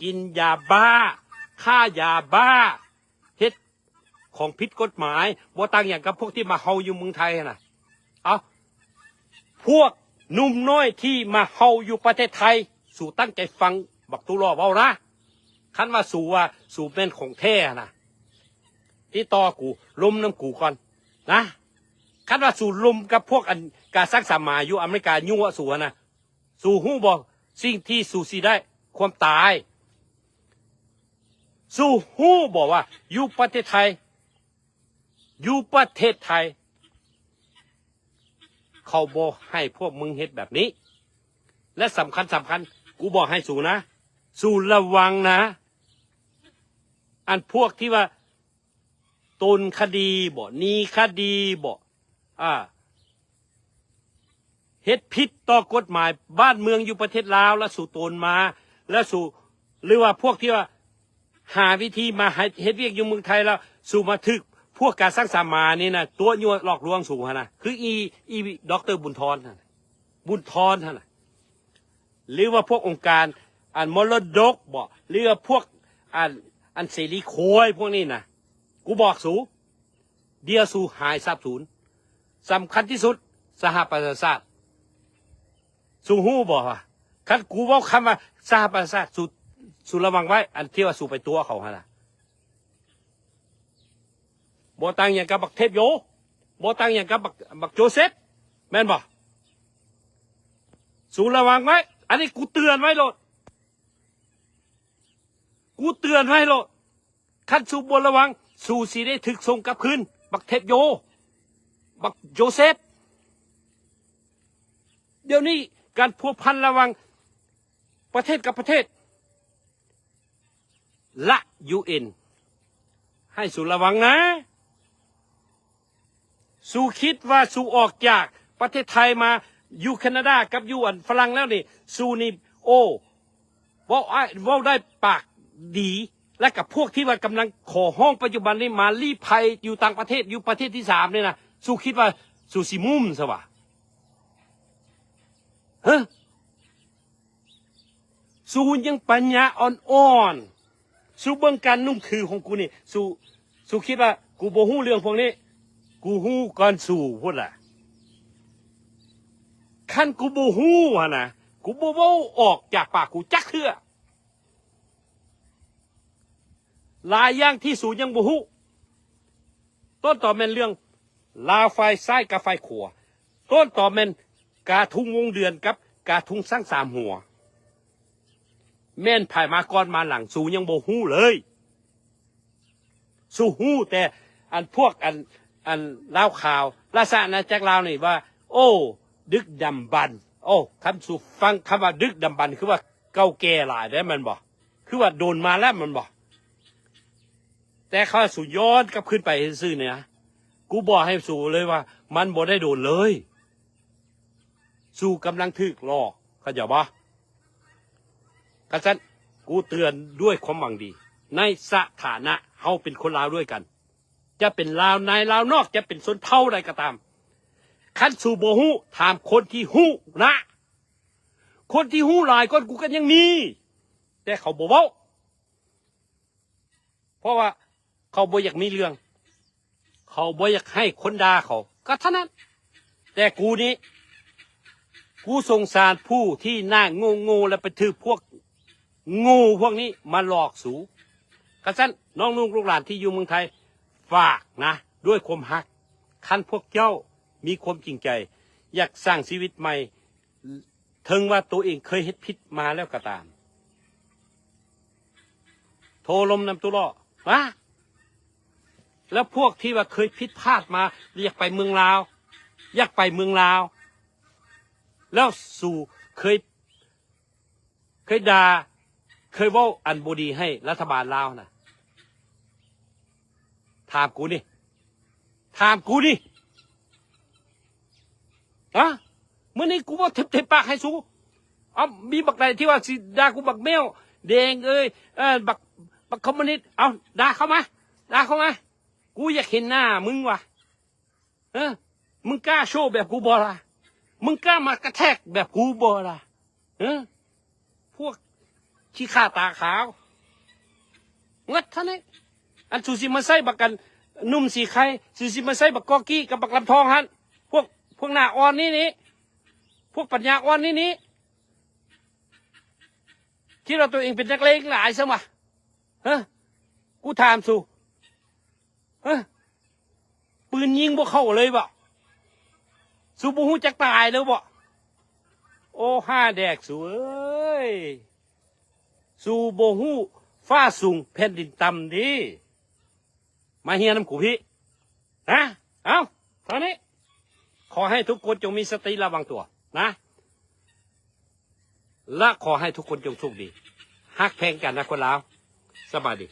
ກິນຢາບ້າ ຄ້າຢາບ້າ ເຮັດ ຂອງຜິດກົດໝາຍ ບໍ່ຕ່າງຫຍັງກັບພວກທີ່ມາເຮົາຢູ່ເມືອງໄທຫັ້ນນະ. ເອົ້າ ພວກໜຸ່ມນ້ອຍທີ່ມາເຮົາຢູ່ປະເທດໄທ ສູຕັ້ງໃຈຟັງບັກຕູຫຼໍ່ເວົ້ານະ. ຄັນວ່າສູວ່າສູແມ່ນຂອງແທ້ນະ ຕິດຕໍ່ກູ ລົມນຳກູກ່ອນນະ. ຄັນວ່າສູລົມກັບພວກອັນກາສັງສາມາຢູ່ອາເມລິກາຍົວະສູຫັ້ນນະ ສູຮູ້ບໍ່ ສິ່ງທີ່ສູຊິໄດ້ ຄວາມຕາຍ. ສູຮູ້ບໍ່ວ່າຢູ່ປະເທດໄທ ຢູ່ປະເທດໄທ ເຂົາບໍ່ໃຫ້ພວກມຶງເຮັດແບບນີ້. ແລະ ສຳຄັນ ສຳຄັນ ກູບອກໃຫ້ສູນະ ສູລະວັງນະ ອັນພວກທີ່ວ່າ ໂຕນຄະດີບໍ ໜີຄະດີບໍ ອາ ເຮັດຜິດຕໍ່ກົດໝາຍບ້ານເມືອງຢູ່ປະເທດລາວ ແລ້ວສູໂຕນມາ ແລ້ວສູ ຫຼືວ່າພວກທີ່ວ່າຫາວິທີມາເຮັດ ເຮັດວຽກຢູ່ເມືອງໄທ ແລ້ວສູມາຖືກພວກກາສັງສາມານີ້ນະ ຕົວະຍົວະຫຼອກລວງສູຫັ້ນນະ ຄືອີ ອີ ດອກເຕີ ບຸນທອນຫັ້ນ ບຸນທອນຫັ້ນນະ ຫຼືວ່າພວກອົງການອັນມໍລະດົກບໍ ຫຼືວ່າພວກອັນ ອັນເສລີໂຄຍພວກນີ້ນະ ກູບອກສູ ດຽວສູຫາຍສາບສູນ. ສຳຄັນທີ່ສຸດ ສະຫະປະຊາຊາດ ສູຮູ້ບໍ່ວ່າ ຄັນກູເວົ້າຄຳວ່າສະຫະປະຊາຊາດ ສູ ສູລະວັງໄວ້ ອັນທີ່ວ່າສູໄປຕົວະເຂົາຫັ້ນນະ. ບໍ່ຕ່າງຫຍັງກັບບັກເທບໂຍ ບໍ່ຕ່າງຫຍັງກັບບັກ ບັກໂຈເຊັບ ແມ່ນບໍ່? ສູລະວັງໄວ້ ອັນນີ້ກູເຕືອນໄວ້ໂລດ ກູເຕືອນໄວ້ໂລດ. ຄັນສູບໍ່ລະວັງ ສູຊິໄດ້ຖືກສົ່ງກັບຄືນ ບັກເທບໂຍ ບັກໂຈເຊັບ. ດຽວນີ້ການພົວພັນລະຫວ່າງປະເທດກັບປະເທດ ລະ ຢູເອັນ ໃຫ້ສູລະວັງນະ. ສູຄິດວ່າສູອອກຈາກປະເທດໄທມາຢູ່ແຄນາດາກັບຢູ່ອັນຝຣັ່ງແລ້ວນີ້ ສູນີ້ ໂອ້ ເວົ້າອ້າຍ ເວົ້າໄດ້ປາກດີ ແລະກະພວກທີ່ວ່າກຳລັງຂໍຮ້ອງປັດຈຸບັນນີ້ມາລີ້ໄພຢູ່ຕ່າງປະເທດ ຢູ່ປະເທດທີສາມນີ້ນະ ສູຄິດວ່າສູຊິມຸ້ມຊະຫວາ? ຮະ? ສູຍັງປັນຍາອ່ອນໆ ສູເບິ່ງການນຸ່ງຖືຂອງກູນີ້ ສູ ສູຄິດວ່າກູບໍ່ຮູ້ເລື່ອງພວກນີ້? ກູຮູ້ກ່ອນສູພຸ້ນລະ. ຄັນກູບໍ່ຮູ້ຫັ້ນນະ ກູບໍ່ເວົ້າອອກຈາກປາກກູຈັກເທື່ອ. ຫຼາຍຢ່າງທີ່ສູຍັງບໍ່ຮູ້. ຕົ້ນຕໍແມ່ນເລື່ອງລາວຝ່າຍຊ້າຍກັບຝ່າຍຂວາ. ຕົ້ນຕໍແມ່ນ ກະທຸງວົງເດືອນກັບກະທຸງຊ້າງສາມຫົວ ແມ່ນໃຜມາກ່ອນມາຫຼັງ ສູຍັງບໍ່ຮູ້ເລີຍ. ສູຮູ້ແຕ່ອັນພວກອັນ ອັນລາວຂາວ ລາຊະອານາຈັກລາວນີ້ວ່າ ໂອ້ ດຶກດຳບັນ. ໂອ້ ຄັນສູຟັງຄຳວ່າດຶກດຳບັນ ຄືວ່າເກົ່າແກ່ຫຼາຍເດ້ແມ່ນບໍ່? ຄືວ່າດົນມາແລ້ວແມ່ນບໍ່? ແຕ່ຂ້າສູຍ້ອນກັບຄືນໄປຊື່ໆນີ້ນະ ກູບອກໃຫ້ສູເລີຍວ່າ ມັນບໍ່ໄດ້ດົນເລີຍ. ສູກຳລັງຖືກຫຼອກ ເຂົ້າໃຈບໍ່? ຄັນຊັ້ນ ກູເຕືອນດ້ວຍຄວາມຫວັງດີ ໃນສະຖານະເຮົາເປັນຄົນລາວດ້ວຍກັນ ຈະເປັນລາວໃນລາວນອກ ຈະເປັນຊົນເຜົ່າໃດກໍຕາມ ຄັນສູບໍ່ຮູ້ ຖາມຄົນທີ່ຮູ້ນະ. ຄົນທີ່ຮູ້ຫຼາຍກ່ອນກູກໍຍັງມີ ແຕ່ເຂົາບໍ່ເວົ້າ ເພາະວ່າເຂົາບໍ່ຢາກມີເລື່ອງ ເຂົາບໍ່ຢາກໃຫ້ຄົນດ່າເຂົາ ກໍເທົ່ານັ້ນ. ແຕ່ກູນີ້ ກູສົງສານຜູ້ທີ່ໜ້າໂງ່ໆ ແລະ ໄປຖືກພວກໂງ່ພວກນີ້ມາຫຼອກສູ. ຄັນຊັ້ນ ນ້ອງໆ ລູກຫຼານທີ່ຢູ່ເມືອງໄທ ຝາກນະ ດ້ວຍຄວາມຮັກ ຄັນພວກເຈົ້າມີຄວາມຈິງໃຈ ຢາກສ້າງຊີວິດໃໝ່ ເຖິງວ່າໂຕເອງເຄີຍເຮັດຜິດມາແລ້ວກໍຕາມ ໂທລົມນຳຕຸລໍ ມາ. ແລ້ວພວກທີ່ວ່າເຄີຍຜິດພາດມາ ຢາກໄປເມືອງລາວ ຢາກໄປເມືອງລາວ ແລ້ວສູເຄີຍ ເຄີຍດ່າ ເຄີຍເວົ້າອັນບໍ່ດີໃຫ້ລັດຖະບານລາວນະ? ຖາມກູນີ້ ຖາມກູນີ້ ຮະ? ມື້ນີ້ກູເວົ້າເຕັມໆ ປາກໃຫ້ສູ. ເອົາ ມີບັກໃດທີ່ວ່າຊິດ່າກູ ບັກແມວແດງເອີຍ ເອີ ບັກ ບັກຄອມມູນິດ ເອົາ ດ່າເຂົ້າມາ ດ່າເຂົ້າມາ. ກູຢາກເຫັນໜ້າມຶງວ່າ ເອີ ມຶງກ້າໂຊແບບກູບໍ່ລະ? ມຶງກ້າມາກະແທກແບບກູບໍ່ລະ? ເອີ ພວກຂີ້ຂ້າຕາຂາວ ງຶດເທົ່ານີ້. ອັນສູຊິມາໃສ່ບັກ ອັນ ໜຸ່ມສີໄຄ ສູຊິມາໃສ່ບັກກອກີ້ກັບບັກລຳທອງຫັ້ນ ພວກ ພວກໜ້າອ່ອນນີ້ນີ້ ພວກປັນຍາອ່ອນນີ້ນີ້ ຄິດວ່າໂຕເອງເປັນນັກເລງຫຼາຍຊັ້ນຫວາ? ຮະ? ກູຖາມສູ ຮະ? ປືນຍິງບໍ່ເຂົ້າເລີຍບໍ? ສູບໍ່ຮູ້ຈັກຕາຍເລີຍບໍ? ໂອ້ ຫ້າແດກສູເອີຍ ສູບໍ່ຮູ້ຟ້າສູງແຜ່ນດິນຕ່ຳເດ້. ມາຮຽນນຳກູພີ້ ນະ. ເອົາ ເທົ່ານີ້ ຂໍໃຫ້ທຸກຄົນຈົ່ງມີສະຕິລະວັງຕົວນະ ແລະ ຂໍໃຫ້ທຸກຄົນຈົ່ງໂຊກດີ ຮັກແພງກັນນະຄົນລາວ. ສະບາຍດີ.